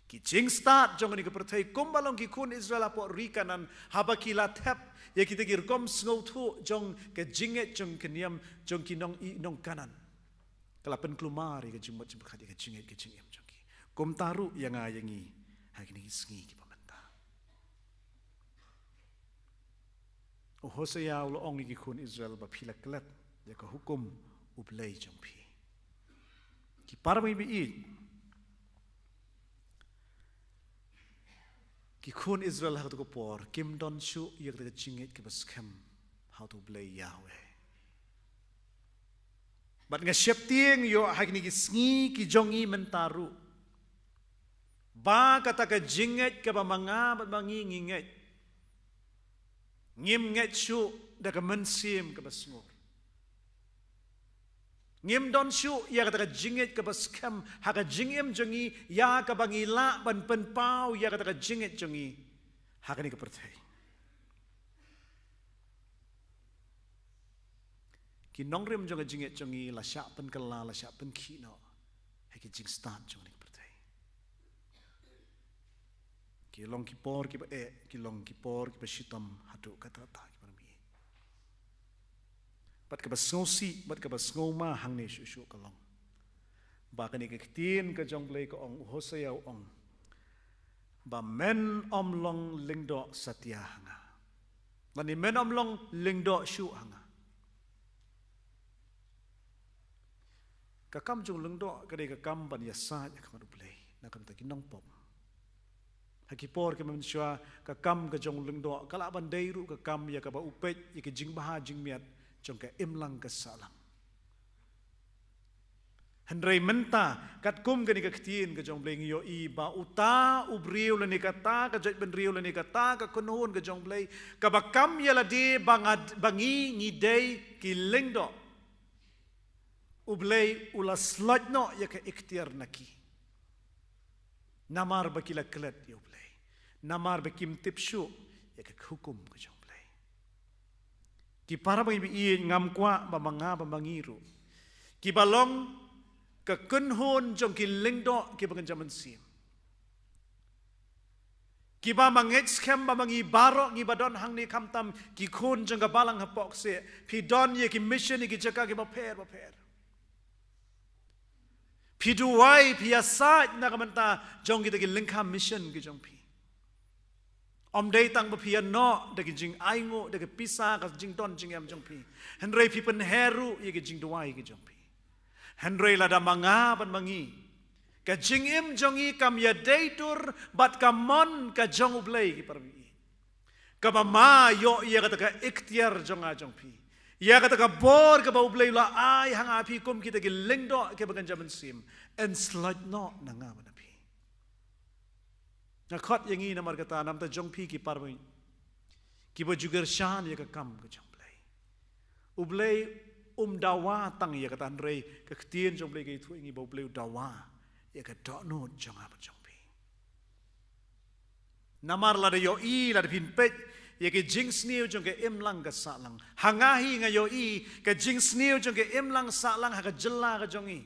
ki jingstad jong kane ka pyrthei, kumba long ki khun Israel hapoh ri Kanaan, haba ki la thep ïa kita ki rukom sngewthuh jong ka jingngeit jong ka niam jong ki nong i nong Kanaan, ka la pynkulmar ïa ka jingmut jingpyrkhat ïa ka jingngeit ka jingim jong ki. Kumta ruh ïa nga ïa ngi ha kine ki sngi kiba mynta. U Hosea u la ong ïa ki khun Israel ba phi la klet ïa ka hukum U Blei jong phi. Ki para bangeit ba ïeit, ki khun Israel ha kato ka por kim don shuh ïa kata ka jingngeit kaba skhem ha uto U Blei Yahweh. Bad nga sheptieng ïoh ha kine ki sngi ki jong ngi mynta ruh, ba kata ka jingngeit kaba ma nga bad ma ngi ngi ngeit, ngim ngeit shuh da ka mynsiem kaba sngur. Ngim don shuh ïa kata ka jingngeit kaba skhem ha ka jingim jong ngi, ïa kaba ngi lah ban pynpaw ïa kata ka jingngeit jong ngi ha kane ka pyrthei. Ki nongrim jong ka jingngeit jong ngi la shah pynkylla, la shah pynkhih noh ha ki jingstad jong kane ka pyrthei. Ki long ki por kiba eh, ki long ki por kiba shitom haduh katta katta, ki para bangeit. Bad kaba sngewsih bad kaba sngewma hangne shuh shuh ka long ba kane ka ktien ka jong U Blei ka ong, u Hosea u ong ba men ym long lyngdoh satia ha nga, lane men ym long lyngdoh shuh ha nga. Ka kam jong u lyngdoh ka dei ka kam ban ïasaid ha khmat U Blei na ka bynta ki nongpop. Ha ki por kiba mynshuwa ka kam ka jong u lyngdoh ka lah ban dei ruh ka kam ïa kaba u peit ïa ka jingbha jingmiat jong ka imlang ka sahlang. Hynrei mynta katkum kane ka ktien ka jong U Blei ngi ïohi ba uta u briew lane kata ka jaitbynriew lane kata ka kynhun ka jong U Blei kaba kam ïa lade ba nga, ba ngi ngi dei ki lyngdoh, U Blei u la sloit noh ïa ka iktiar na ki. Namar ba ki la klet ïa U Blei, namar ba kim tip shuh ïa ka hukum ka jong U Blei. Ki para bangeit ba ïeit, ngam kwah ba ma nga bad ma ngi ruh kiba long ka kynhun jong ki lyngdoh kiba kynja mynsiem, kiba ma ngeit skhem ba ma ngi baroh ngi ba don hangne, khamtam ki khun jong ka balang hapoh kseh, phi don ïa ki mission ïa ki jaka kiba pher ba pher. Phi duwai, phi ïasaid na ka bynta jong kita ki lyngkha mission ki jong phi. Ym dei tang ba phi ïanoh da ki jingainguh, da ki pisa, ka jingdon jingem jong phi, hynrei phi pynher ruh ïa ki jingduwai ki jong phi. Hynrei lada ma nga bad ma ngi, ka jingim jong ngi kam ïadei dur bad ka mon ka jong U Blei, ki para bangeit, kaba ma ïoh ïa kata ka iktiar jong nga jong phi, ïa kata ka bor kaba U Blei u la ai ha nga ha phi kum kita ki lyngdoh kiba kynja mynsiem, yn sloit noh na nga bad na phi. Nga khot ïa ngi namar kata, namar ta jong phi ki para bangeit kiba ju kyrshan ïa ka kam ka jong U Blei. U Blei um dawa tang ïa kata, hynrei ka ktien jong U Blei ka ïathuh ïa ngi ba U Blei u dawa ïa ka dohnud jong nga bad jong phi. Namar lada ïohi, lada phin peit ïa ka jingsniew jong ka imlang ka sahlang, ha nga hi nga ïohi ka jingsniew jong ka imlang sahlang ha ka jylla ka jong ngi.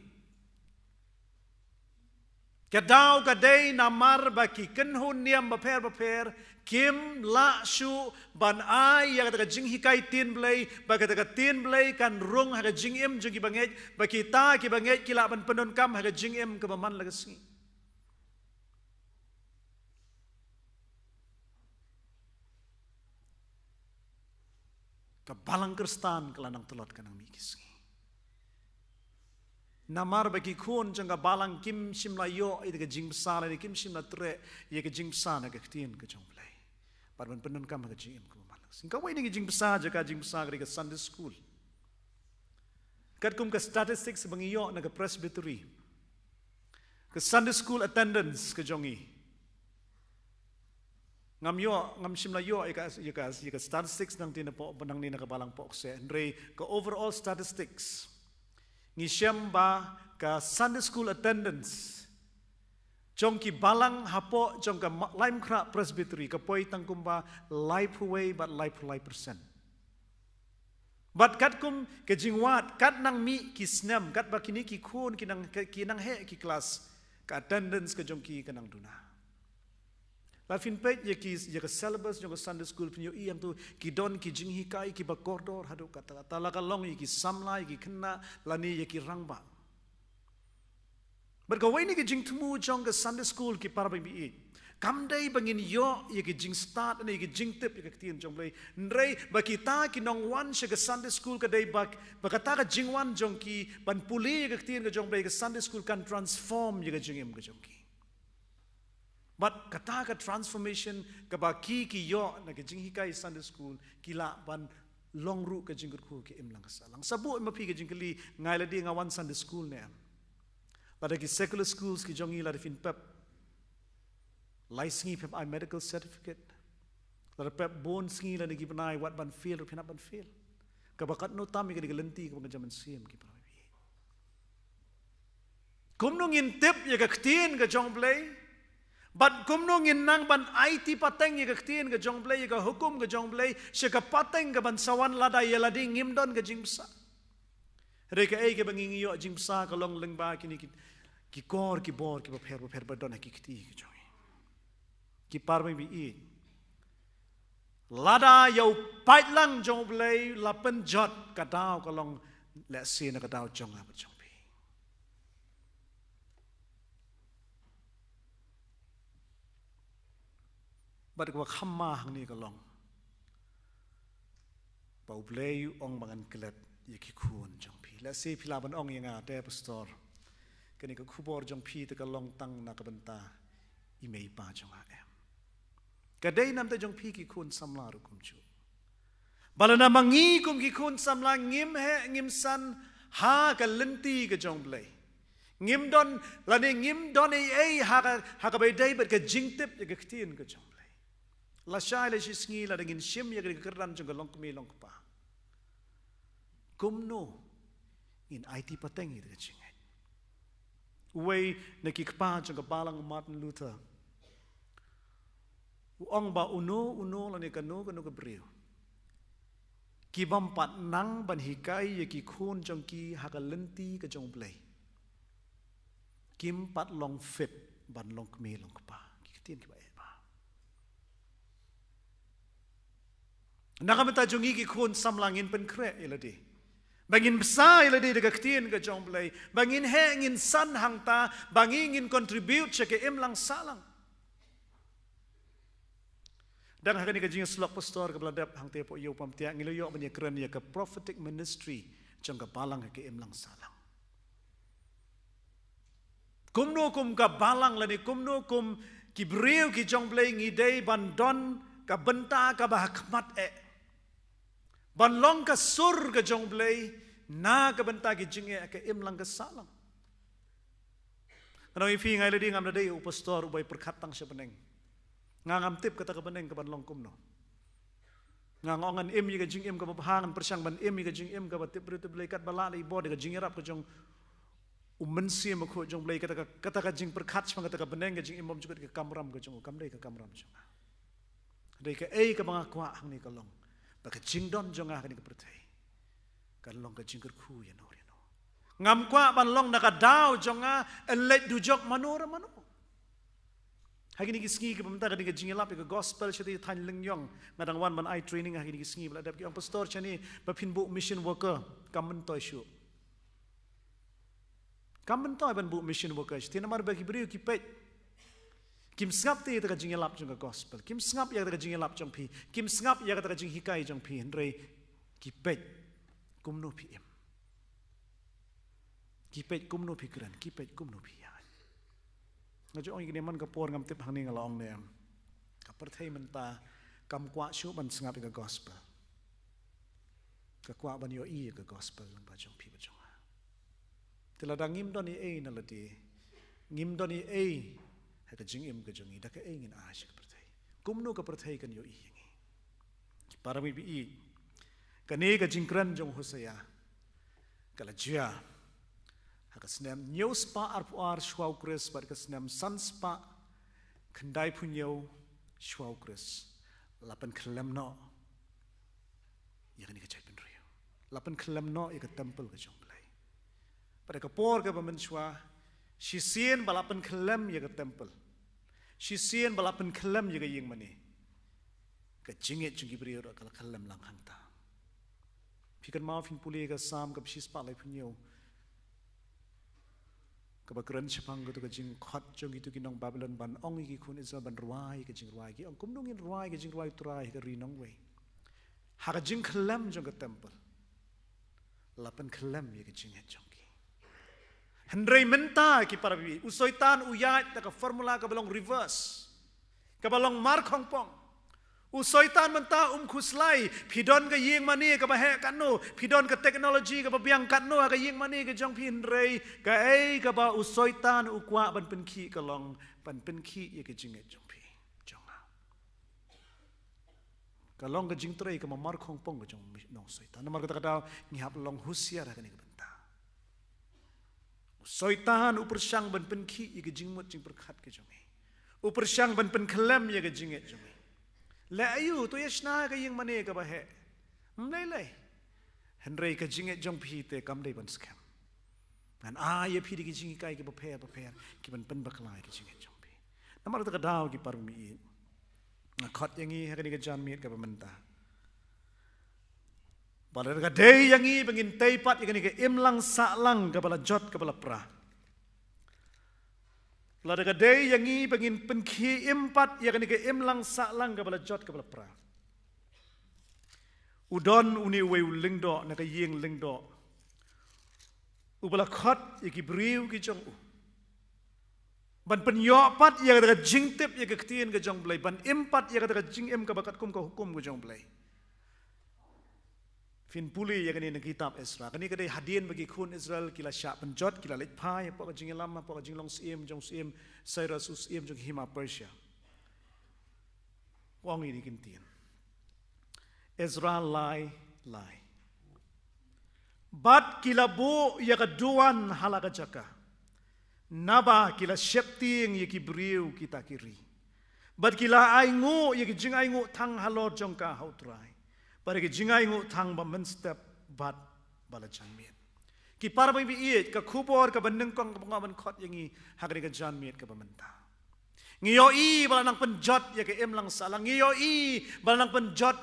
Ka daw ka dei namar ba ki kynhun niam bapher bapher kim lah shuh ban ai ïa kata ka jinghikai ktien Blei, ba kata ka ktien Blei kan rung ha ka jingim jong ki bangeit, ba kita ki bangeit ki lah ban pyndonkam ha ka jingim kaba man la ka sngi. Ka balang Khristan ka la nang tlot ka nang mih ki sngi. Namar ba ki khun jong ka balang kim shym la ïoh ïa ka jingbsa lane kim shym la treh ïa ka jingbsa na ka ktien ka jong U Blei, bad ban pyndonkam ha ka jingim kaba man la ka sngi. Kawei na ki jingbsa jong ka jingbsa ka dei ka Sunday school. Katkum ka statistics ba ngi ïoh na ka Presbytery, ka Sunday school attendance ka jong ngi, ngam ïoh, ngam shym la ïoh ïa ka, ïa ka, ïa ka statistics nangtei napoh, nangne na ka balang poh kseh, hynrei ka overall statistics Ngi shem ba ka Sunday school attendance jong ki balang hapoh jong ka Laitumkhrah Presbytery ka poi tang kumba laiphew wei bad laiphew lai percent. Bad katkum ka jingwad, kat nang mih ki snem, katba kine ki khun ki nang, ki nang heh ki klas, ka attendance ka jong ki ka nang duna. Lada phin peit ïa ki, ïa ka syllabus jong ka Sunday school, phin ïohi hangto ki don ki jinghikai kiba kordor haduh katta katta, la ka long ïa ki samla, ïa ki khynnah, lane ïa ki rangbah. Bad kawei na ki jingthmu jong ka Sunday school, ki para bangeit, kam dei ba ngin ïoh ïa ki jingstad ne ïa ki jingtip ïa ka ktien jong U Blei. Hynrei ba kita ki nongwan sha ka Sunday school ka dei ba, ba kata ka jingwan jong ki ban pule ïa ka ktien ka jong U Blei, ka Sunday school kan transform ïa ka jingim ka jong ki. Bad kata ka transformation kaba ki, ki ïoh na ka jinghikai Sunday school, ki lah ban long ruh ka jingkyrkhu ka imlang ka sahlang. Sa buh ma phi ka jingkylli, nga ïalade nga wan Sunday school ne em? Lada ki secular schools ki jong ngi, lada phin pep lai sngi phin ai medical certificate. Lada pep bun sngi lane ki bnai, wat ban fail ruh phin hap ban fail. Kaba katno tam ïa kane ka lynti kaba nga jam mynsiem, ki para bangeit. Kumno ngin tip ïa ka ktien ka jong U Blei? Bad kumno ngin nang ban aiti pateng ïa ka ktien ka jong U Blei, ïa ka hukum ka jong U Blei, sha ka pateng kaban sa wan lada ïalade ngim don ka jingbsa? Hynrei kaei kaba ngi ïoh jingbsa ka long lyngba kine ki, ki kor ki bor kiba pher bapher ba don ha ki kti ka jong ngi. Ki para bangeit, lada ïa u paidlang jong U Blei la pynjot, ka daw ka long lehse na ka daw jong nga bad jong phi. Bad kaba kham ma hangne ka long ba U Blei u ong ba ngan klet ïa ki khun jong phi. Lehse phi lah ban ong ïa nga, te pastor, kane ka khubor jong phi te ka long tang na ka bynta i mei i pa jong nga em? Ka dei na bynta jong phi ki khun samla ruh kumjuh. Ba lada ma ngi kum ki khun samla ngim heh ngim san ha ka lynti ka jong U Blei, ngim don, lane ngim don ei ei ha ka, ha kaba ïadei bad ka jingtip ïa ka ktien ka jong U Blei. Lashai lashisngi lada ngin shim ïa ka kyrdan jong ka longkmie longkpa, kumno ngin aiti pateng ïa ka jingngeit? Uwei na ki kpa jong ka balang, Martin Luther, u ong ba uno uno lane kano kano ka briew ki bym pat nang ban hikai ïa ki khun jong ki ha ka lynti ka jong U Blei, kim pat long fit ban long kmie long kpa. Ki ktien kiba eh bha. Na ka bynta jong ngi ki khun samla, ngin pynkhreh ïa lade ba ngin bsa ïa lade da ka ktien ka jong U Blei, ba ngin heh ngin san hangta, ba ngi ngin contribute sha ka imlang sahlang. Dang ha kane ka jingïasyllok pastor kaba la dep hangta hapoh Ïew Pamtiah, ngi la ïoh ban ïakren ïa ka prophetic ministry jong ka balang ha ka imlang sahlang. Kumno kum ka balang lane kumno kum ki briew ki jong U Blei ngi dei ban don ka bynta kaba ha khmat eh, ban long ka sur ka jong U Blei na ka bynta ki jingeh ka imlang ka sahlang. Nga ong ïa phi, nga ïalade ngam da dei u pastor uba pyrkhat tang sha bneng. Nga ngam tip kata ka bneng ka ban long kumno. Nga ong ngan im ïa ka jingim kaba bha, ngan pyrshang ban im ïa ka jingim kaba tip briew tip Blei katba lah lei bor da ka jingïarap ka jong U Mynsiem Bakhuid jong U Blei. Kata ka, kata ka jingpyrkhat shaphang kata ka bneng ka jingim bymjukut ka kamram ka jong u, kam dei ka kamram jong nga. Dei kaei kaba nga kwah hangne ka long ba ka jingdon jong nga ha kane ka pyrthei kan long ka jingkyrkhu ïa no ïa no. Ngam kwah ban long na ka daw jong nga yn leit dujok mano re mano. Ha kine ki sngi kiba mynta, ka dei ka jingïalap ïa ka gospel shatei thaiñ Lyngngoh, nga dang wan ban ai training ha kine ki sngi ba la dep. Ki ong, pastor, shane ba phin buh mission worker, kam myntoi shuh. Kam myntoi ban buh mission worker shatei namar ba ki briew ki peit, kim sngap te ïa kata ka jingïalap jong ka gospel, kim sngap ïa kata ka jingïalap jong phi, kim sngap ïa kata ka jinghikai jong phi, hynrei ki peit kumno phi im. Ki peit kumno phi kren, ki peit kumno phi ïaid. Nga ju ong ïa kine man ka por, ngam tip hangne nga la ong ne em. Ka pyrthei mynta kam kwah shuh ban sngap ïa ka gospel. Ka kwah ban ïohi ïa ka gospel lyngba jong phi bad jong nga. Te lada ngim don ei ei na lade, ngim don ei ei ha ka jingim ka jong ngi, da kaei ngin ai sha ka pyrthei? Kumno ka pyrthei kan ïohi ïa ngi? Ki para bangeit, kane ka jingkren jong u Hosea ka la jia Ha ka snem hynñiew spah arphew ar shuwa u Khrist bad ka snem san spah khyndai phew hynñiew shuwa u Khrist, la pynkhyllem noh ïa kane ka jaitbynriew. La pynkhyllem noh ïa ka temple ka jong U Blei. Bad ha ka por kaba mynshuwa, shisien ba la pynkhyllem ïa ka temple, shisien ba la pynkhyllem ïa ka ïingmane, ka jingngeit jong ki briew ruh ka la khyllem lang hangta. Phi kynmaw, phin pule ka Salm kaba shispah laiphew hynñiew, kaba kren shaphang katu ka jingkhot jong kitu ki nong Babilon ban ong ïa ki khun Israel ban rwai ka jingrwai. Ki ong, kumno ngin rwai ka jingrwai U Trai ha ka ri nongwei, ha ka jingkhyllem jong ka temple? La pynkhyllem ïa ka jingngeit jong ki. Hynrei mynta, ki para bangeit, u Soitan u ïaid da ka formula kaba long reverse, kaba long markhongpong. U Soitan mynta um khuslai, phi don ka ïingmane kaba heh katno, phi don ka technology kaba biang katno ha ka ïingmane ka jong phi, hynrei kaei kaba u Soitan u kwah ban pynkhih ka long ban pynkhih ïa ka jingngeit jong phi, jong nga. Ka long ka jingtrei kaba markhongpong ka jong u Soitan. Namar kata ka daw ngi hap long husiar ha kane ka bynta. U Soitan u pyrshang ban pynkhih ïa ka jingmut jingpyrkhat ka jong ngi. U pyrshang ban pynkhyllem ïa ka jingngeit jong ngi. Leh aïu, to ïa shna ka ïingmane kaba heh. Ym lei lei. Hynrei ka jingngeit jong phi te kam dei ban skhem. Ngan ai ïa phi da ki jinghikai kiba pher bapher, ki ban pynbakla ïa ka jingngeit jong phi. Namar kata ka daw, ki para bangeit, nga khot ïa ngi ha kane ka janmiet kaba mynta, ba lada ka dei ïa ngi ba ngin tei pat ïa kane ka imlang sahlang kaba la jot kaba la pra, lada ka dei ïa ngi ba ngin pynkhie im pat ïa kane ka imlang sahlang kaba la jot kaba la pra, u don une uwei u lyngdoh na ka ïing lyngdoh uba la khot ïa ki briew ki jong u ban pynïoh pat ïa kata ka jingtip ïa ka ktien ka jong U Blei, ban im pat ïa kata ka jingim kaba katkum ka hukum ka jong U Blei. Phin pule ïa kane na kitab Ezra. Kane ka dei hadien ba ki khun Israel ki la shah pynjot, ki la leit phai hapoh ka jingïalam, hapoh ka jinglong syiem jong u syiem Cyrus, u syiem jong ka hima Persia. U ong ïa kine ki ktien. Ezra lai lai. Bad ki la buh ïa ka duwan ha la ka jaka, naba ki la sheptieng ïa ki briew kita ki ri. Bad ki la ainguh ïa ki jingainguh thang halor jong ka ha U Trai, bad ïa ki jingainguh thang ba mynstep bad ba la janmiet. Ki para bangeit, ka khubor kaba nyngkong kaba nga kwah ban khot ïa ngi ha kane ka janmiet kaba mynta. Ngi ïohi ba la nang pynjot ïa ka imlang sahlang. Ngi ïohi ba la nang pynjot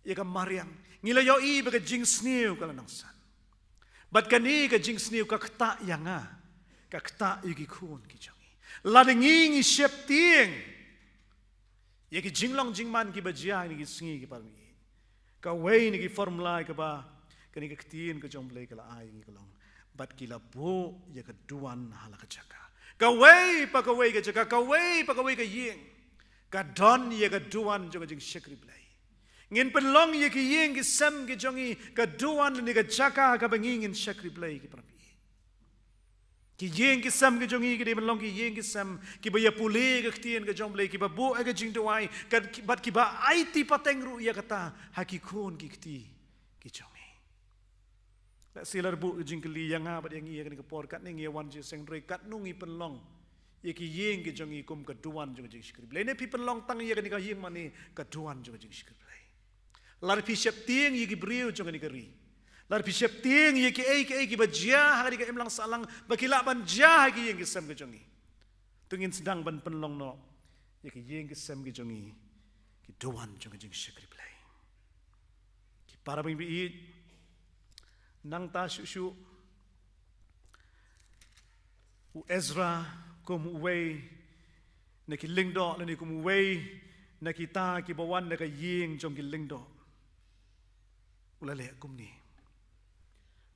ïa ka mariang. Ngi la ïohi ba ka jingsniew ka la nang san. Bad kane ka jingsniew ka ktah ïa nga, ka ktah ïa ki khun ki jong ngi. Lada ngi ngi sheptieng ïa ki jinglong jingman kiba jia ha kine ki sngi, ki para bangeit, kawei na ki formula kaba kane ka ktien ka jong U Blei ka la ai ïa ngi ka long, bad ki la buh ïa ka duwan ha la ka jaka. Kawei pa kawei ka jaka, kawei pa kawei ka ïing, ka don ïa ka duwan jong ka jingshakri Blei. Ngin pynlong ïa ki ïing ki sem ki jong ngi ka duwan lane ka jaka kaba ngi ngin shakri Blei, ki para bangeit. Ki ïing ki sem ki jong ngi ki dei ban long ki ïing ki sem kiba ïa pule ka ktien ka jong U Blei, kiba buh ïa ka jingduwai, ka, ki, bad kiba aiti pateng ruh ïa kata ha ki khun ki kti ki jong ngi. Lehse la buh ka jingkylli ïa nga bad ïa ngi ha kane ka por, katne ngi ïa wan jingïaseng, hynrei katno ngi pynlong ïa ki ïing ki jong ngi kum ka duwan jong ka jingshakri Blei? Ne phi pynlong tang ïa kane ka ïingmane ka duwan jong ka jingshakri Blei? Lada phi sheptieng ïa ki briew jong kane ka ri, lada phi sheptieng ïa kiei kiei kiba jia ha kane ka imlang sahlang ba ki lah ban jia ha ki ïing ki sem ki jong ngi, to ngin sdang ban pynlong noh ïa ki ïing ki sem ki jong ngi ki duwan jong ka jingshakri Blei. Ki para bangeit, nangta shuh shuh u Ezra kum uwei na ki lyngdoh lane kum uwei na kita kiba wan na ka ïing jong ki lyngdoh, u la leh kumne.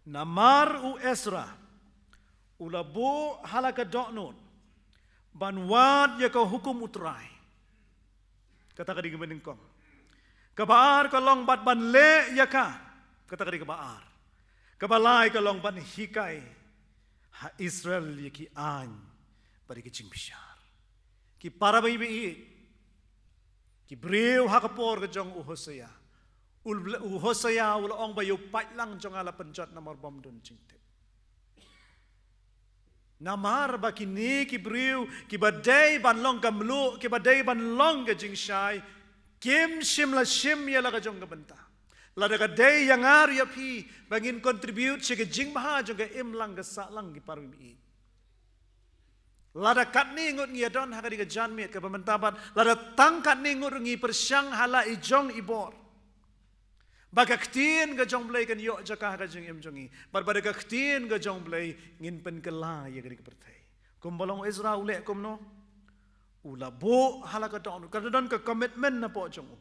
Namar u Ezra u la buh ha la ka dohnud ban wad ïa ka hukum U Trai. Kata ka dei kaba nyngkong. Kaba ar ka long bad ban leh ïa ka. Kata ka dei kaba ar. Kaba lai ka long ban hikai ha Israel ïa ki aiñ bad ïa ki jingbishar. Ki para bangeit, ki briew ha ka por ka jong u Hosea, u, u Hosea u la ong ba ïa u paidlang jong nga la pynjot namar bym don jingtip. Namar ba kine ki briew, kiba dei ban long ka mluh, kiba dei ban long ka jingshai, kim shym la shim ïa la ka jong ka bynta. Lada ka dei ïa nga ruh ïa phi, ba ngin contribute sha ka jingbha jong ka imlang ka sahlang, ki parabangeit. Lada katne ngut ngi ïa don ha kane ka janmiet kaba mynta bad, lada tang katne ngut ruh ngi pyrshang ha la i jong i bor, ba ka ktien ka jong U Blei kan ïoh jaka ha ka jingim jong ngi. Bad ba da ka ktien ka jong U Blei ngin pynkylla ïa kane ka pyrthei. Kumba long u Ezra u leh kumno? U la buh ha la ka dohnud. Ka don ka commitment napoh jong u.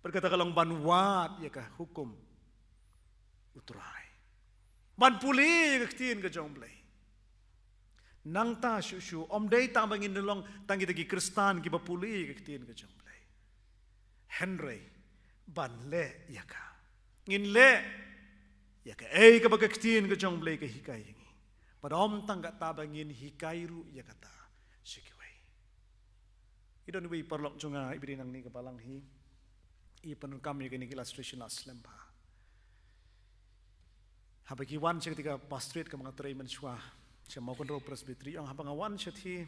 Bad kata ka long ban wad ïa ka hukum U Trai. Ban pule ïa ka ktien ka jong U Blei. Nangta shuh shuh, ym dei tang ba ngin long tang kita ki Khristan kiba pule ïa ka ktien ka jong U Blei. Hynrei, ban leh ïa ka. Ngin leh ïa kaei kaba ka ktien ka jong U Blei ka hikai ïa ngi. Bad ym tang kata, ba ngin hikai ruh ïa kata sha kiwei. I don iwei i paralok jong nga iba dei nangne ka balang hi. I pyndonkam ïa kane ka illustration la slem bha. Haba ki wan sha kata ka pastorate kaba nga trei mynshuwa sha Mawkynrew Presbytery, ong haba nga wan shathie,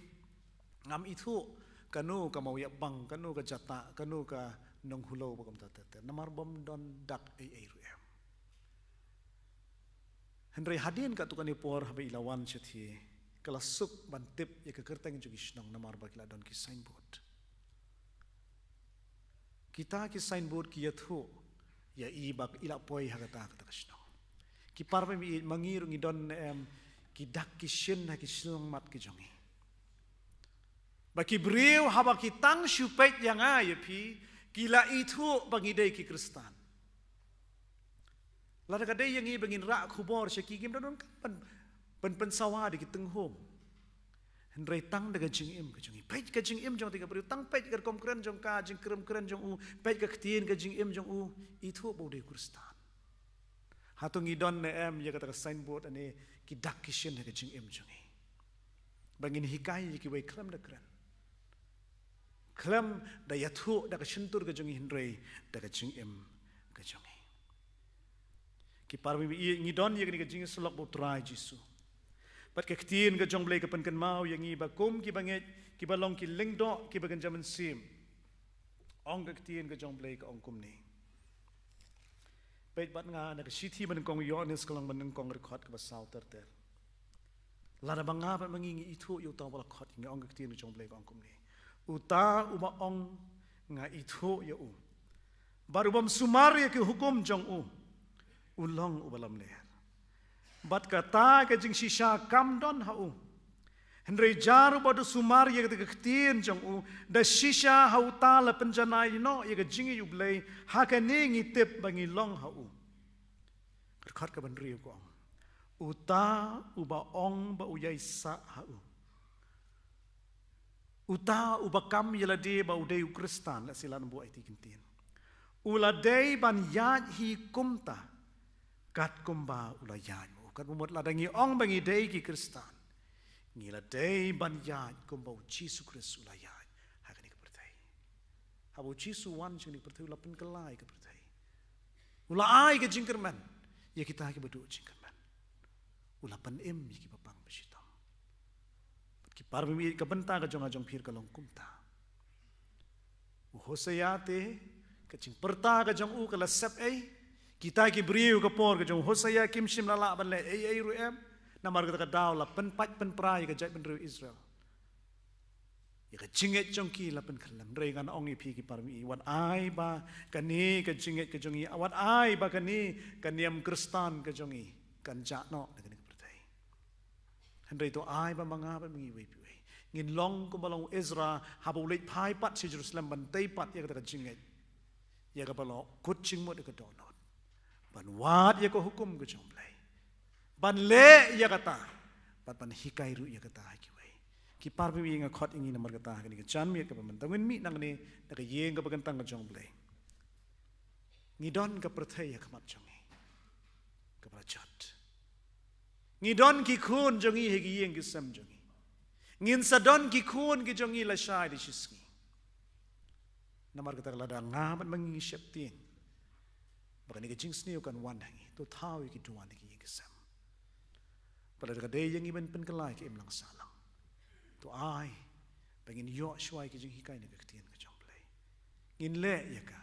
ngam ithuh kano ka Mawiabang, kano ka Jatah, kano ka Nonghulou, ba kumta ter ter. Namar bym don dak ei ei ruh em. Hynrei hadien katto katne por haba i la wan shathie, ka la suk ban tip ïa ka kyrteng jong ki shnong namar ba ki la don ki signboard. Kita ki signboard ki ïathuh ïa i ba i la poi ha kata kata ka shnong. Ki parabangeit, ma ngi ruh ngi don ne em ki dak ki shin ha ki shyllangmat ki jong ngi, ba ki briew haba ki tang shu peit ïa nga ïa phi, ki la ithuh ba ngi dei ki Khristan. Lada ka dei ïa ngi ba ngin rah khubor sha ki, kim da donkam ban, ban pynsawa da ki tynghum. Hynrei tang da ka jingim ka jong ngi. Peit ka jingim jong kata ka briew, tang peit ka rukom kren jong ka, jingkren kren jong u, peit ka ktien ka jingim jong u, ithuh ba u dei u Khristan. Hato ngi don ne em ïa kata ka signboard, ane ki dak ki shin ha ka jingim jong ngi, ba ngin hikai ïa kiwei khlem da kren, khlem da ïathuh da ka shyntur ka jong ngi, hynrei da ka jingim ka jong ngi? Ki parabangeit, ngi don ïa kane ka jingïasyllok bad U Trai Jisu. Bad ka ktien ka jong U Blei ka pynkynmaw ïa ngi ba kum ki bangeit, kiba long ki lyngdoh, kiba kynja mynsiem. Ong ka ktien ka jong U Blei, ka ong kumne. Peit bad nga na ka shithi ba nyngkong Ïoannis, ka lynnong ba nyngkong, dkhot kaba saw ter ter. Lada ma nga bad ma ngi ngi ithuh ïa uta uba la khot ïa ngi, ong ka ktien ka jong U Blei, ka ong kumne. Uta uba ong nga ithuh ïa u, bad u bym sumar ïa ki hukum jong u, u long uba lamler. Bad kata ka jingshisha kam don ha u. Hynrei jar uba da sumar ïa kata ka ktien jong u, da shisha ha uta la pynjanai noh ïa ka jingïeit U Blei, ha kane ngi tip ba ngi long ha u. Ka dkhot kaba hynriew ka ong, uta uba ong ba u ïaisah ha u, uta uba kam ïa lade ba u dei u Khristan, lehse lada ngi buh aiti kyntien, u la dei ban ïaid hi kumta, katkumba u la ïaid ma u. Katba mut lada ngi ong ba ngi dei ki Khristan, ngi la dei ban ïaid kumba u Jisu Khrist u la ïaid ha kane ka pyrthei. Haba u Jisu u wan sha kane ka pyrthei, u la pynkylla ïa ka pyrthei. U la ai ka jingkyrmen ïa kita kiba duh jingkyrmen. U la pynim ïa kiba pang ba shitom. Ki parabangeit, ka bynta ka jong nga jong phi ka long kumta. U Hosea te, ka jingpyrta ka jong u ka la sep ei. Kita ki briew ka por ka jong u Hosea kim shym la lah ban leh ei ei ruh em. Namar kata ka daw la pynpait pynpra ïa ka jaitbynriew Israel. Ïa ka jingngeit jong ki la pynkhyllem. Hynrei ngan ong ïa phi ki parabangeit, wat ai ba kane ka jingngeit ka jong ngi, wat ai ba kane ka niam Khristan ka jong ngi kan jah noh na kane ka pyrthei. Hynrei to ai ba ma nga bad ma ngi, iwei pa iwei, ngin long kumba long u Ezra haba u leit phai pat sha Jerusalem ban tei pat ïa kata ka jingngeit, ïa kaba la kut jingmut ïa ka dohnud, ban wad ïa ka hukum ka jong U Blei, ban leh ïa kata, bad ban hikai ruh ïa kata ha kiwei. Ki parabangeit, nga khot ïa ngi namar kata ha kane ka janmiet kaba mynta, ngin mih nangne na ka ïing kaba kyntang ka jong U Blei. Ngi don ka pyrthei ha khmat jong ngi kaba la jot. Ngi don ki khun jong ngi ha ki ïing ki sem jong ngi. Ngin sa don ki khun ki jong ngi lashai da shisngi. Namar kata, lada nga bad ma ngi ngi sheptieng ba kane ka jingsniew kan wan ha ngi, to thaw ïa ki duwan ha ki ïing ki sem. Bad lada ka dei ïa ngi ban pynkylla ïa ka imlang sahlang, to ai ba ngin ïoh shuwa ïa ka jinghikai na ka ktien ka jong U Blei, ngin leh ïa ka,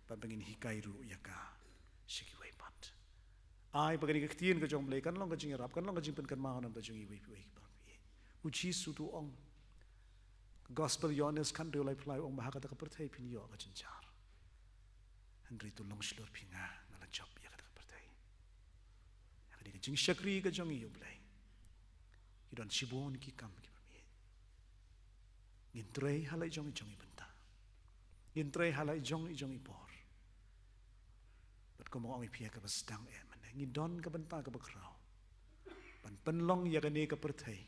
bad ba ngin hikai ruh ïa ka sha kiwei pat. Ai ba kane ka ktien ka jong U Blei kan long ka jingïarap, kan long ka jingpynkynmaw na ka bynta jong iwei pa iwei. U Jisu u ong, Gospel Ïoannis khathynriew laiphew lai, u ong ba ha kata ka pyrthei phin ïoh ka jynjar, hynrei to long shlur, phi nga, nga la jop ïa kata ka pyrthei. Ïa kane ka jingshakri ka jong i, U Blei, ki don shibun ki kam kiba miet. Ngin trei ha la i jong i jong i bynta, ngin trei ha la i jong i jong i por. Bad kumba ong i, phi ïa kaba sdang eh mynne, ngi don ka bynta kaba khraw ban pynlong ïa kane ka pyrthei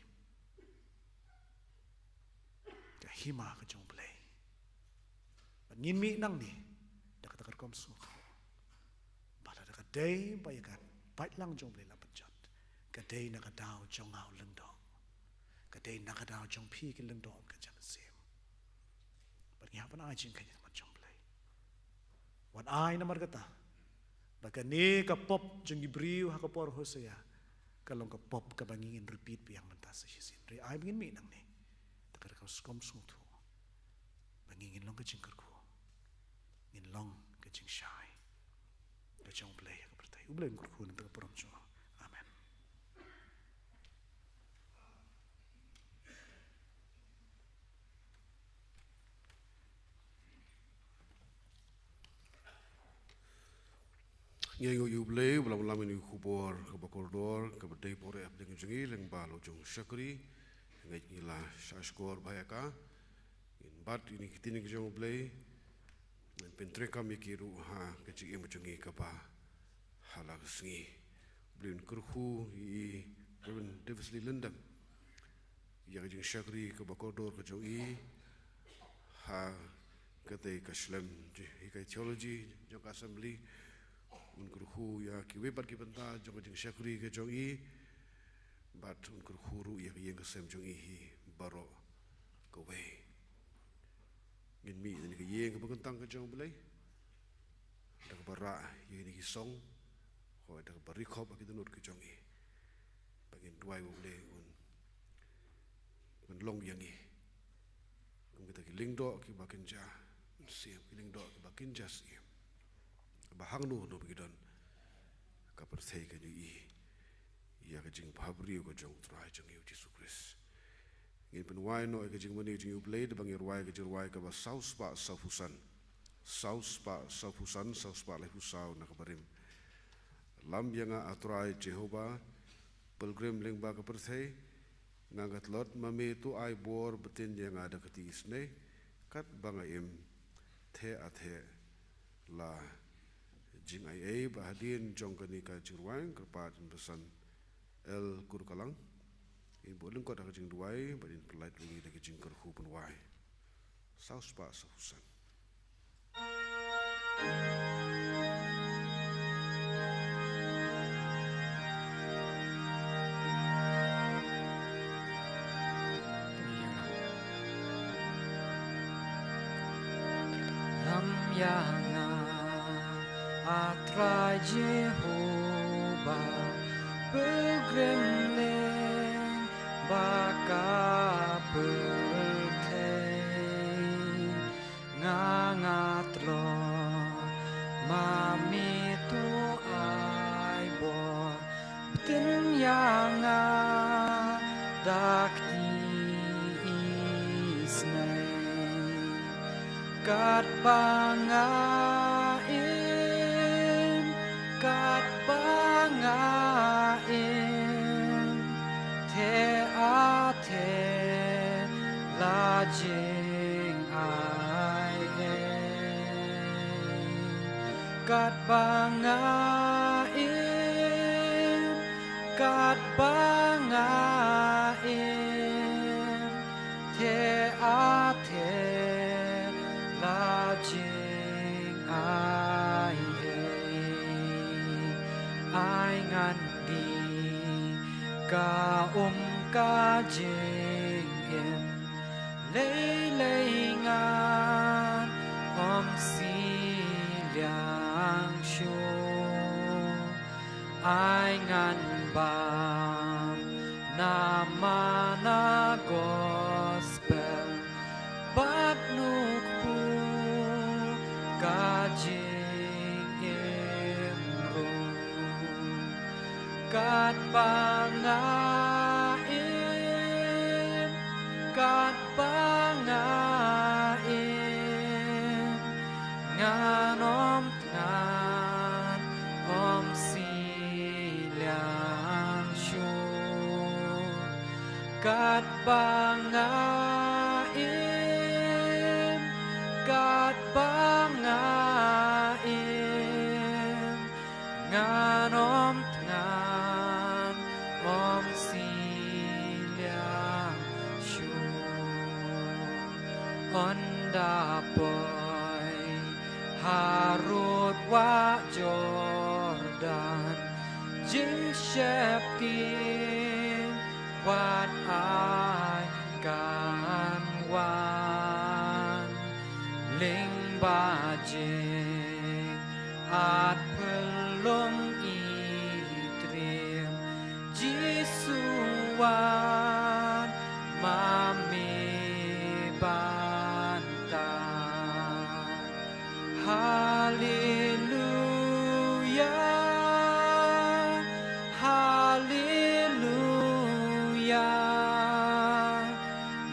ka hima ka jong U Blei. Bad ngin mih nangne da kata ka rukom sngewthuh ba lada ka dei ba ïa ka baitlang jong U Blei la pynjot, ka dei na ka daw jong nga u lyngdoh, ka dei na ka daw jong phi ki lyngdoh ka jingïaseng. Bad ngi hap ban ai jingkheiñ ha khmat jong U Blei. Wat ai namar kata ba kane ka pop jong ki briew ha ka por Hosea ka long ka pop kaba ngin repeat biang mynta sa shisien. Hynrei ai ba ngin mih nangne da ka rukom sngewthuh ba ngin, ngin long ka jingkyrkhu, ngin long ka jingshai ka jong U Blei ha ka pyrthei. U Blei un kyrkhu na ka bynta ka burom jong u. Amen. Ngi ainguh ïa U Blei uba la lam ïa kane ka khubor kaba kordor kaba dei por hapdeng jong ngi lyngba la u jong u shakri. Ngi la shah shkor bha ïa ka. Ngin bat ïa kine ki ktien ka jong U Blei, ngin pyntreikam ïa ki ruh ha ka jingim jong ngi kaba ha la ka sngi. U Blei un kyrkhu ïa i Reverend Davis Lee Lyndon ïa ka jingshakri kaba kordor ka jong i ha katei ka shlem jinghikai theology jong ka assembly. Un kyrkhu ïa kiwei pat ki bynta jong ka jingshakri ka jong i, bad un kyrkhu ruh ïa ka ïing ka sem jong i hi baroh kawei. Ngin mih na ka ïing kaba kyntang ka jong U Blei da kaba rah ïa kine ki song, hooid, da kaba ri khop ha ki dohnud ki jong i. Ba ngin duwai U Blei un, un long ïa ngi kum kita ki lyngdoh kiba kynja siem, ki lyngdoh kiba kynja siem, ba hangno hangno ba ki don, ka pyrthei kan ïohi ïa ka jingbhabriew ka jong U Trai jong ngi U Jisu Khrist. Ngin pynwai noh ïa ka jingmane jong U Blei da ba ngin rwai ka jingrwai kaba saw spah saw phew san. Saw spah saw phew san, saw spah laiphew saw na ka barim. Lam ïa nga, A Trai Jehobah, pilgrim lyngba ka pyrthei, nga nga tlot ma me, to ai bor btin ïa nga da ka kti isynei, katba nga im, theh a theh la jingaiei. Bad hadien jong kane ka jingrwai, kyrpad ïa i Pastor L. Kurkalang, in buh lyngkot ha ka jingduwai bad in pynlait ïa ngi da ka jingkyrkhu pynwai. Saw spah saw phew san. Lam ïa nga, A Trai Jehobah, pilgrim lyngba ka pyrthei. Nga nga tlot ma me, to ai bor btin ïa nga da ka kti isynei. Katba nga im, katba nga im, theh a theh la jingaiei. Katba nga im, katba nga im, theh a theh la jingaiei. Ai ngan die ka um ka jingim, lei lei ngan ym siliang shuh. Ai ngan bam Ba nga im, katba nga im, ngan ym thngan, ym sih liang shuh. Katba nga im, katba nga im, ngan ym thngan, ym sih liang shuh. Ynda poi harud wah Jordan, jingsheptieng wat ai kan wan. Lyngba jing at pynlong i triem, Jisu wan ma me ban tan. Haleluya, haleluya.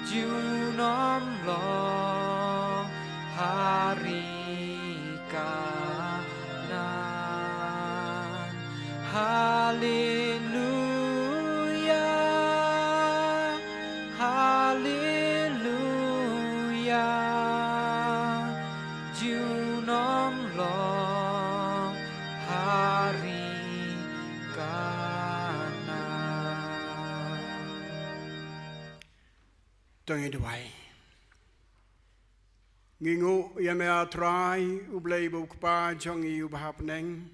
Junom long ha ri Kanan. Haleluya, haleluya. Junom long ha ri Kanan. To ngin duwai. Ngi nguh ïa me, A Trai, U Blei uba U Kpa jong ngi uba ha bneng.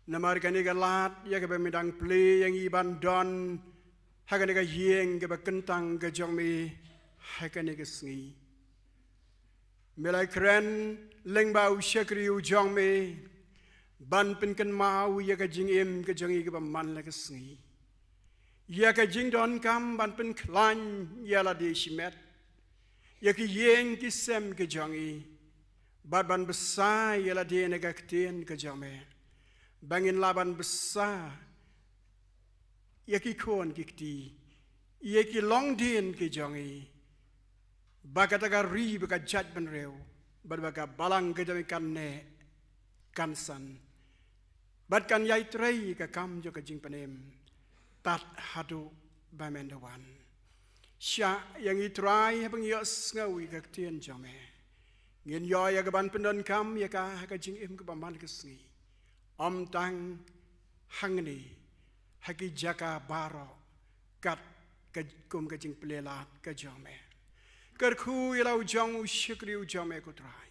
Namar kane ka lad ïa kaba me dang plie ïa ngi ban don ha kane ka ïing kaba kyntang ka jong me ha kane ka sngi. Me la kren lyngba u shakri u jong me ban pynkynmaw ïa ka jingim ka jong ngi kaba man la ka sngi. Ïa ka jingdonkam ban pynkhlaiñ ïa lade shimet, ïa ki ïing ki sem ki jong ngi, bad ban bsa ïa lade na ka ktien ka jong me, ba ngin lah ban bsa ïa ki khun ki kti, ïa ki longdien ki jong ngi, ba kata ka ri ba ka jaitbynriew, bad ba ka balang ka jong ngi kan neh kan san, bad kan ïai trei ka kam jong ka jingpynim tad haduh ba men da wan. Shah ïa ngi Trai haba ngi ïohsngew ïa ka ktien jong me. Ngin ïoh ïa ka ban pyndonkam ïa ka ha ka jingim kaba man ka sngi, ym tang hangne, ha ki jaka baroh, kat ka kum ka jingplie lad ka jong me. Kyrkhu ïa la u jong u shakri u jong me ko Trai,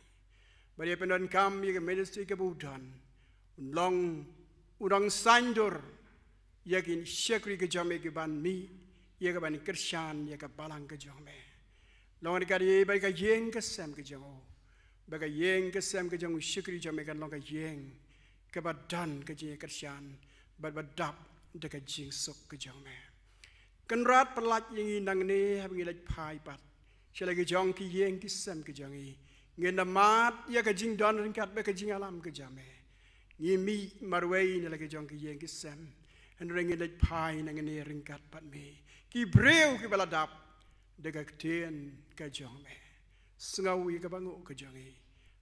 ba ïa pyndonkam ïa ka ministry kaba u don, un long u nongsaiñdur ïa ki shakri ki jong me ki ban mih ïa ka ban kyrshan ïa ka balang ka jong me. Long ka dei ba ka ïing ka sem ka jong u, ba ka ïing ka sem ka jong u shakri jong me kan long ka ïing kaba don ka jingkyrshan, bad ba dap da ka jingsuk ka jong me. Kynrad pyllait ïa ngi nangne haba ngi leit phai pat sha la ki jong ki ïing ki sem ki jong ngi. Ngin da mad ïa ka jingdon ryngkat bad ka jingïalam ka jong me. Ngi mih marwei na la ki jong ki ïing ki sem, hynrei ngin leit phai nangne ryngkat bad me. Ki briew kiba la dap da ka ktien ka jong me. Sngew ïa kaba nguh ka jong ngi.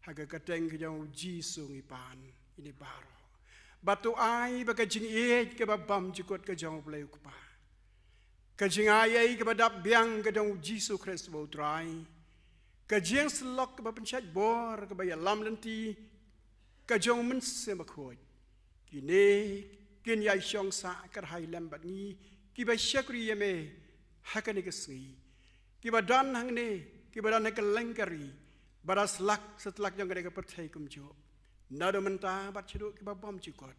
Ha ka kyrteng ka jong u Jisu ngi pan ïa kine baroh. Bad to ai ba ka jingïeit kaba bymjukut ka jong U Blei U Kpa, ka jingai ei kaba dap biang ka jong u Jisu Khrist uba u Trai, ka jingsyllok kaba pynshait bor kaba ïalam lynti ka jong u Mynsiem Bakhuid, kine kin ïai shong sah kyrhai lem bad ngi kiba shakri ïa me ha kane ka sngi, kiba don hangne, kiba don ha kylleng ka ri, bad ha slak satlak jong kane ka pyrthei kumjuh, naduh mynta bad shaduh kiba bymjukut.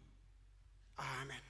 Amen.